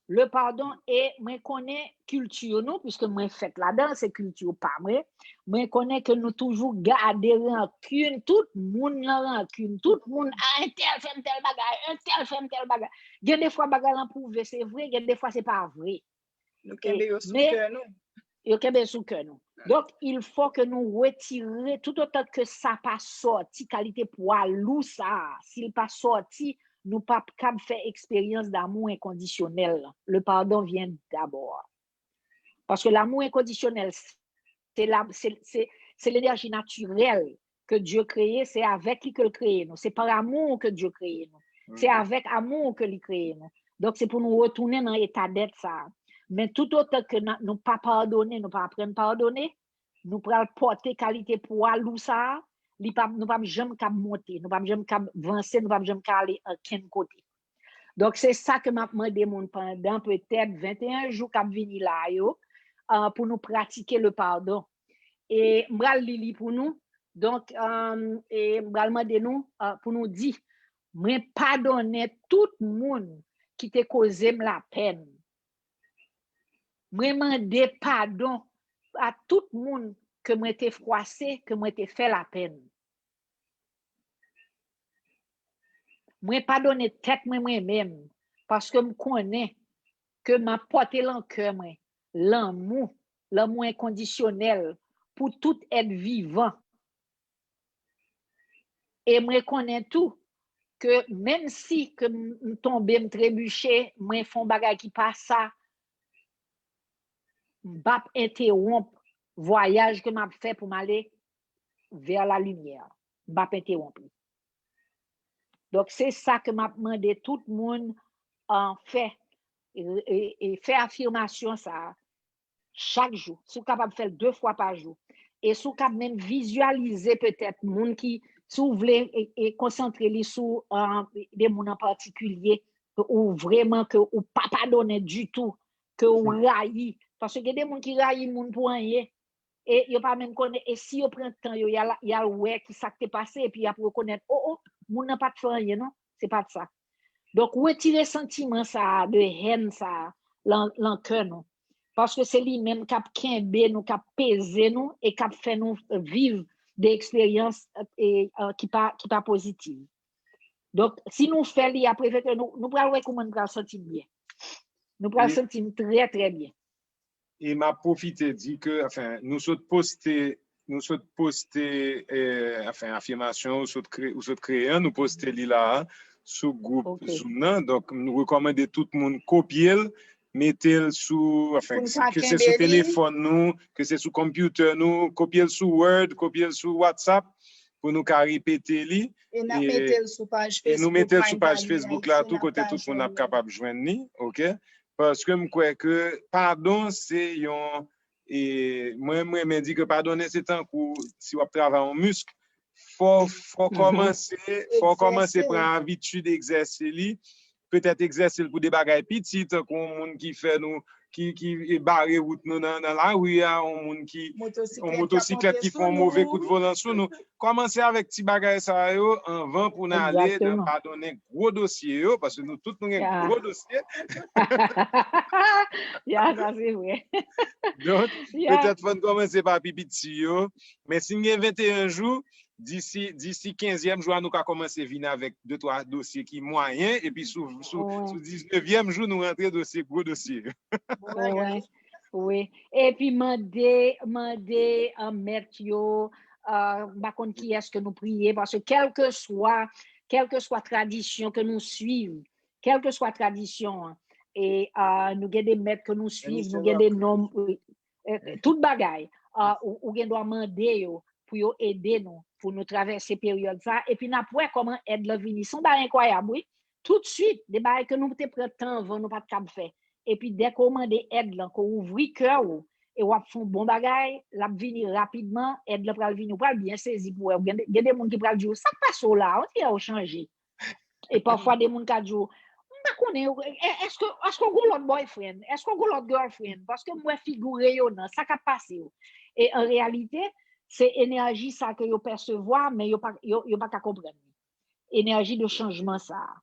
Le padon, e mwen konnen kilti nou, piske mwen fèt ladan, se kilti pa mwen. Mwen konnen ke nou toujou gade rankin, tout moun nan rankin, tout moun, ah, entèl fè m tèl bagay, entèl fè m tèl bagay. Gen de fwa bagay lan pwouve se vre, gen de fwa se pa vre. Nou kenbe yo sou kè nou. Yo kenbe sou kè nou. Donk, il fo ke nou retire, tout otan ke sa pa sòti, kalite pwa lou sa, si l pa sòti, nou p ap kab fè eksperyans damou enkondisyonèl. Le pardon vient d'abord. Paske lamou enkondisyonèl, se la, se, se, se lenèji natirèl ke Dye kreye, se avèk li ke l kreye nou. Se pa amou ke Dye kreye nou. Se avèk amou ke li kreye nou. Donk, se pou nou retounen nan eta dèt sa. Men tout otan ke nou pa padone, nou pa aprann padone, nou pral pòte kalite pwa lou sa a, li pa, nou p ap janm kab monte, nou p ap janm kab vanse, nou p ap janm ka ale ankenn kote. Donk, se sa ke m ap mande moun pandan petèt venteyen jou k ap vini la yo, uh, pou nou pratike le padon. E m pral li li pou nou. Donk, um, e m pral mande nou uh, pou nou di, mwen padonnen tout moun ki te koze m lapèn. Mwen mande padon a tout moun ke mwen te fwase, ke mwen te fè lapèn. Mwen padone tèt mwen mwen menm, paske m konnen ke m ap pòte lan kè mwen lanmou, lanmou enkondisyonèl pou tout èt vivan. E mwen konnen tou ke menm si ke m tonbe, m trebiche, mwen fè yon bagay ki pa sa, m p ap entewonp vwayaj ke m ap fè pou m ale vè la limyè. M p ap entewonp li. Donk, se sa ke m ap mande tout moun an fè, e, e, e fè afimasyon sa a chak jou. Si w kapab fè l de fwa pa jou. E si w kab menm vizyalize petèt moun ki, si w vle e, e konsantre li sou uh, de moun an patikilye, ke ou vreman, ke ou pa padonnen ditou, ke ou rayi. Paske gen de moun ki rayi moun pou anyen. E yo pa menm konnen, e si yo pran tan yo, y al, y al wè ki sa k te pase, epi y ap rekonèt, o, o, moun nan pa t fè anyen non, se pa t sa. Donk, retire santiman sa a, de hèn sa a, lan, lan kè nou. Paske se li menm k ap kenbe nou, k ap peze nou, e k ap fè nou viv de eksperyans e, e, ki pa, ki pa pozitiv. Donk, si nou fè li apre, nou, nou pral wè kouman nou pral santi n byen. Nou pral santi n trè, trè byen. E m ap pwofite di ke, anfen, nou sot poste, nou sot poste, eh, anfen, afimasyon ou sot kreye, ou sot kreye an, nou poste li la a sou gwoup Zoom nan. Donk, nou rekòmande tout moun kopye l, mete l sou, anfen, ke se sou telefòn nou, ke se sou konpyutè nou, kopye l sou Word, kopye l sou WhatsApp, pou nou ka repete li. E n ap mete l sou paj Facebook. E nou mete l sou paj Facebook la tou, kote tout moun ap kapab jwenn li, oke? Paske m kwè ke padon se yon, e mwen, m renmen di ke padonnen se tankou si w ap travay yon misk, fò, fò kòmanse, fò kòmanse pran abitid egzèse li, petèt egzèse l pou de bagay piti, tankou yon moun ki fè nou, ki, ki bare wout nou nan, nan lari a, yon moun ki, yon motosiklèt ki fè yon move kout volan sou nou. Kòmanse avèk ti bagay sa yo anvan pou n ale nan padonnen gwo dosye yo, paske nou tout nou gen gwo dosye. Ya, sa se vre. Donk, petèt fò n kòmanse pa pi piti yo. Men si n gen venteyen jou, disi, disi kenzyèm jou a, nou ka kòmanse vin avèk de twa dosye ki mwayen, epi sou, sou, sou diznevyèm jou, nou rantre dosye, gwo dosye yo. Wi. Epi mande, mande uh, mèt yo, uh, m pa konn kiyès ke nou priye, paske kèlkeswa, kèlkeswa tradisyon ke nou swiv, kèlkeswa tradisyon an, e uh, nou gen de mèt ke nou swiv, nou gen de nonm, tout bagay, uh, ou, ou gen dwa mande yo pou yo ede nou, pou nou travèse peryòd sa, epi n ap wè kòman èd lan vini. Se yon bagay enkwayab, wi. Toutswit, de bagay ke nou te pran tan anvan, nou pa t kab fè. Epi dèke w mande èd lan, ke w ouvri kè w, e w ap fè yon bon bagay, l ap vini rapidman, èd lan pral vini, ou pral byen sezi pou wè. Gen, gen de moun ki pral di w, "Sa k pase w la? On dirè ou chanje." E pafwa de moun ka di w, "M pa konnen, e- èske, èske w gon lòt boyfriend? Èske w gon lòt girlfriend? Paske m wè figi w reyonan, sa k ap pase w?" E an reyalite, se enèji sa ke yo pèsevwa, men yo pa, yo, yo pa ka konprann li. Enèji de chanjman sa a.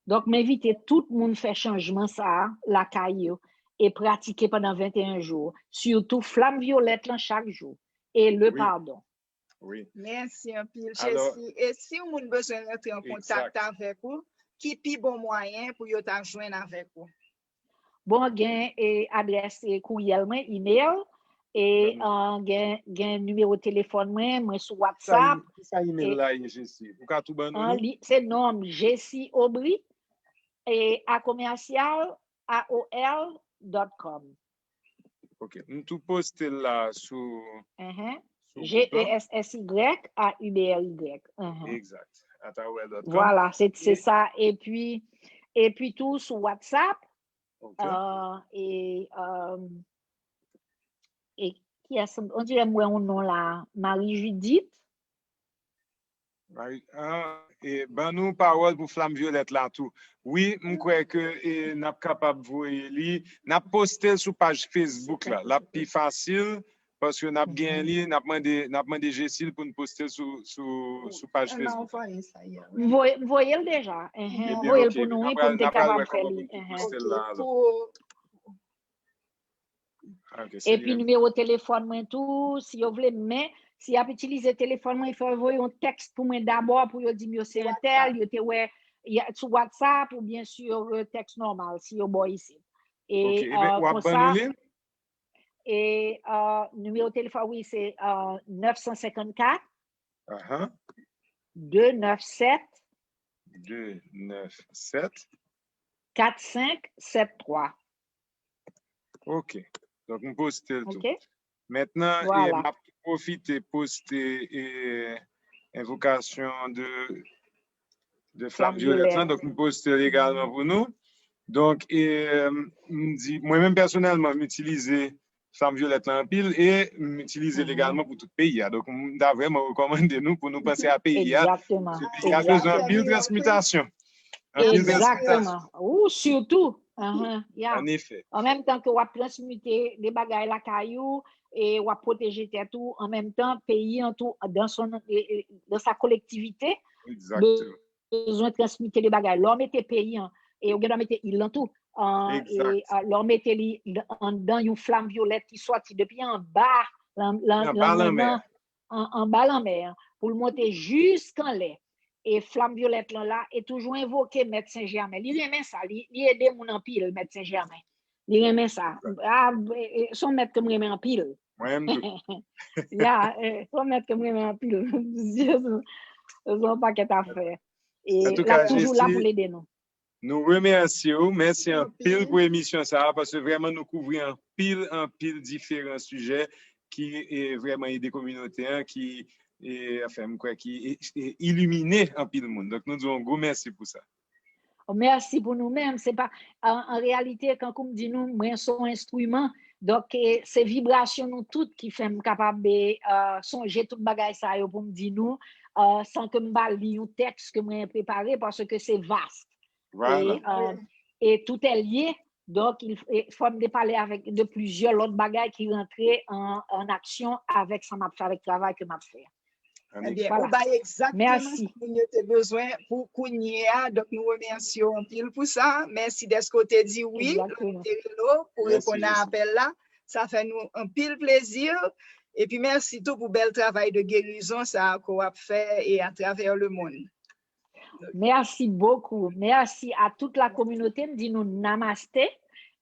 Donk, m envite tout moun fè chanjman sa a lakay yo e pratike pandan venteyen jou. Sitou flam vyolèt lan chak jou e le Wi. Pardon. Wi. Mèsi anpil, Alò, Jessie. E si yon moun bezwen rantre an kontak egzak. Avèk ou, ki pi bon mwayen pou yo ta jwenn avèk ou? Bon, gen e, adrès e, kouryèl mwen, email, e Ban nou. uh, gen, gen nimewo telefòn mwen, mwen sou Kisa WhatsApp. e- Kisa email E la ye, Jessie? Ou ka tou ban nou an li? Li, se non m, Jessie Aubry, e a commercial A O L dot com. Ok. M tou poste l la sou, Mhm. sou G gwoup E lan. S S Y A U B R Y. Mhm. Exact. At A O L dot com. Voilà, se se E, sa. Epi, epi tou sou WhatsApp, ok. euh, e, euh, e kiyès, on dirè m wè yon non la, Marie Judith. Marie, ah, e ban nou pawòl pou flam vyolèt la tou. Wi, m kwè ke e, n ap kapab voye li. N ap poste l sou paj Facebook la. L ap pi fasil paske n ap gen Mhm. li, n ap mande, n ap mande Jessie pou n poste l sou, sou, sou paj An nan Facebook. Anvwaye sa yè. M voye, m voye l deja. Mhm, m Ebyen, voye l ok, pou nou, n wi, ap pou al, m te n ap al kapab wè fè kòman li. pou n Mhm. poste l la alò. Pou Ah, ok, se Epi li. Nimewo telefòn mwen tou, si yo vle, men si y ap itilize telefòn mwen, fò yo voye yon tèks pou mwen dabò pou yo di m yo se entèl, WhatsApp. Yo te wè y a- sou WhatsApp oubyen sou euh, tèks nòmal, si yo bò isit. E Ok, ebyen, euh, w ap ban nou konsa, li? E euh, nimewo telefòn, wi, se euh, nèf san senkannkat, Ahan. de nèf sèt, De nèf sèt. kat senk sèt twa. Ok. Donk, m poste l tou. Ok? Mentnan, e, Voilà. M ap pwofite poste e, envokasyon de, de flam Flam vyolèt lan. vyolèt. Donk, m poste l egalman pou nou. Donk, e, m di, mwen menm pèsonèlman, m itilize flam vyolèt lan anpil e m itilize l Mhm. egalman pou tout peyi a. Donk, m ta vrèman rekòmande nou pou nou panse a peyi a. Egzakteman. Paske peyi a bezwen anpil Egzakteman. Transmitasyon. Anpil transmitasyon. Egzakteman. Ou sitou. Ahan, ya. An efè. An menm tan ke w ap transmite de bagay lakay ou, e w ap pwoteje tèt ou, an menm tan, peyi an tou, dans son, e, e, dans sa collectivité, Egzakteman. Bezwen transmite de bagay. Lè w mete peyi an, e ou gen dwa mete il lan tou. An, e, Egzak. A, lè w mete li anndan yon flam vyolèt ki sòti depi anba lan- lan- Anba lan- lanmè. lan- an- anba lanmè an, pou l monte jiskanlè. E flam vyolèt lan la, e toujou envoke Mèt Sen Jèmen. Li renmen sa, li, li ede moun anpil, Mèt Sen Jèmen. Li renmen sa. A, e, e, se yon mèt ke m renmen anpil. Mwen menm tou. Ya, e, se yon mèt ke m renmen anpil. Se yon pakèt afè. E An tou l ka, ap toujou la pou Jessie, l ede nou. Nou remèsye w. Mèsi anpil Anpil. Pou emisyon sa a, paske vrèman nou kouvri anpil, anpil diferan sijè ki e, vrèman ede kominote an, ki e, anfen, m kwè ki e, e, ilimine anpil moun. Donk, nou di w yon gwo mèsi pou sa. Mèsi pou nou menm. Se pa, an, an reyalite, kankou m di nou, mwen se yon enstriman. Donk, e, se vibrasyon nou tout ki fè m kapab e, a, sonje tout bagay sa yo pou m di nou, a, san ke m pa li yon tèks ke mwen prepare, paske se vas. Voilà. E, a, e tout est lié. Donk, il, e, fò m te pale avèk de plizyè lòt bagay ki rantre an, an aksyon avèk sa m ap fè, avèk travay ke m ap fè. An Ebyen, efè. Voilà. Ou bay egzakteman Mèsi. Sa moun yo te bezwen pou kounye a. Donk, nou remèsye w anpil pou sa. Mèsi dèske w te di wi lè nou Egzakteman. Te rele w pou Mèsi, reponn a Jessie. Apèl la. Sa fè nou anpil plezi. Epi mèsi tou pou bèl travay de gerizon sa a ke w ap fè e atravè lemonn. Merci beaucoup. Merci à toute la communauté. M di nou namaste.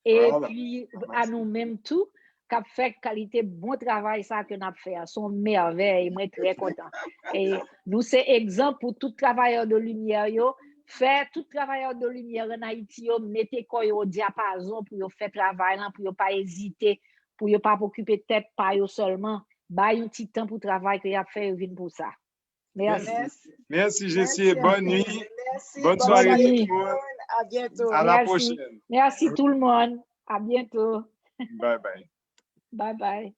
Voilà. Epi a Namaste. Nou menm tou, k ap fè kalite bon travay sa ke n ap fè a. Se yon mèvèy. Mwen trè kontan. E nou se egzanp pou tout travayè de limyè yo. Fè tout travayè de limyè an Ayiti yo mete kò yo o dyapazon pou yo fè travay lan, pou yo pa ezite, pou yo pa okipe tèt pa yo sèlman. Bay yon ti tan pou travay ke y ap fè yo vin pou sa. Mèsi. Mèsi, Jessie, e bonne nuit. Mèsi. Bonne Bonne soirée soirée tout tout le le monde. monde. À bientôt. À la Merci. Prochaine. Merci tout le monde. À bientôt. Bye bye. Bye bye.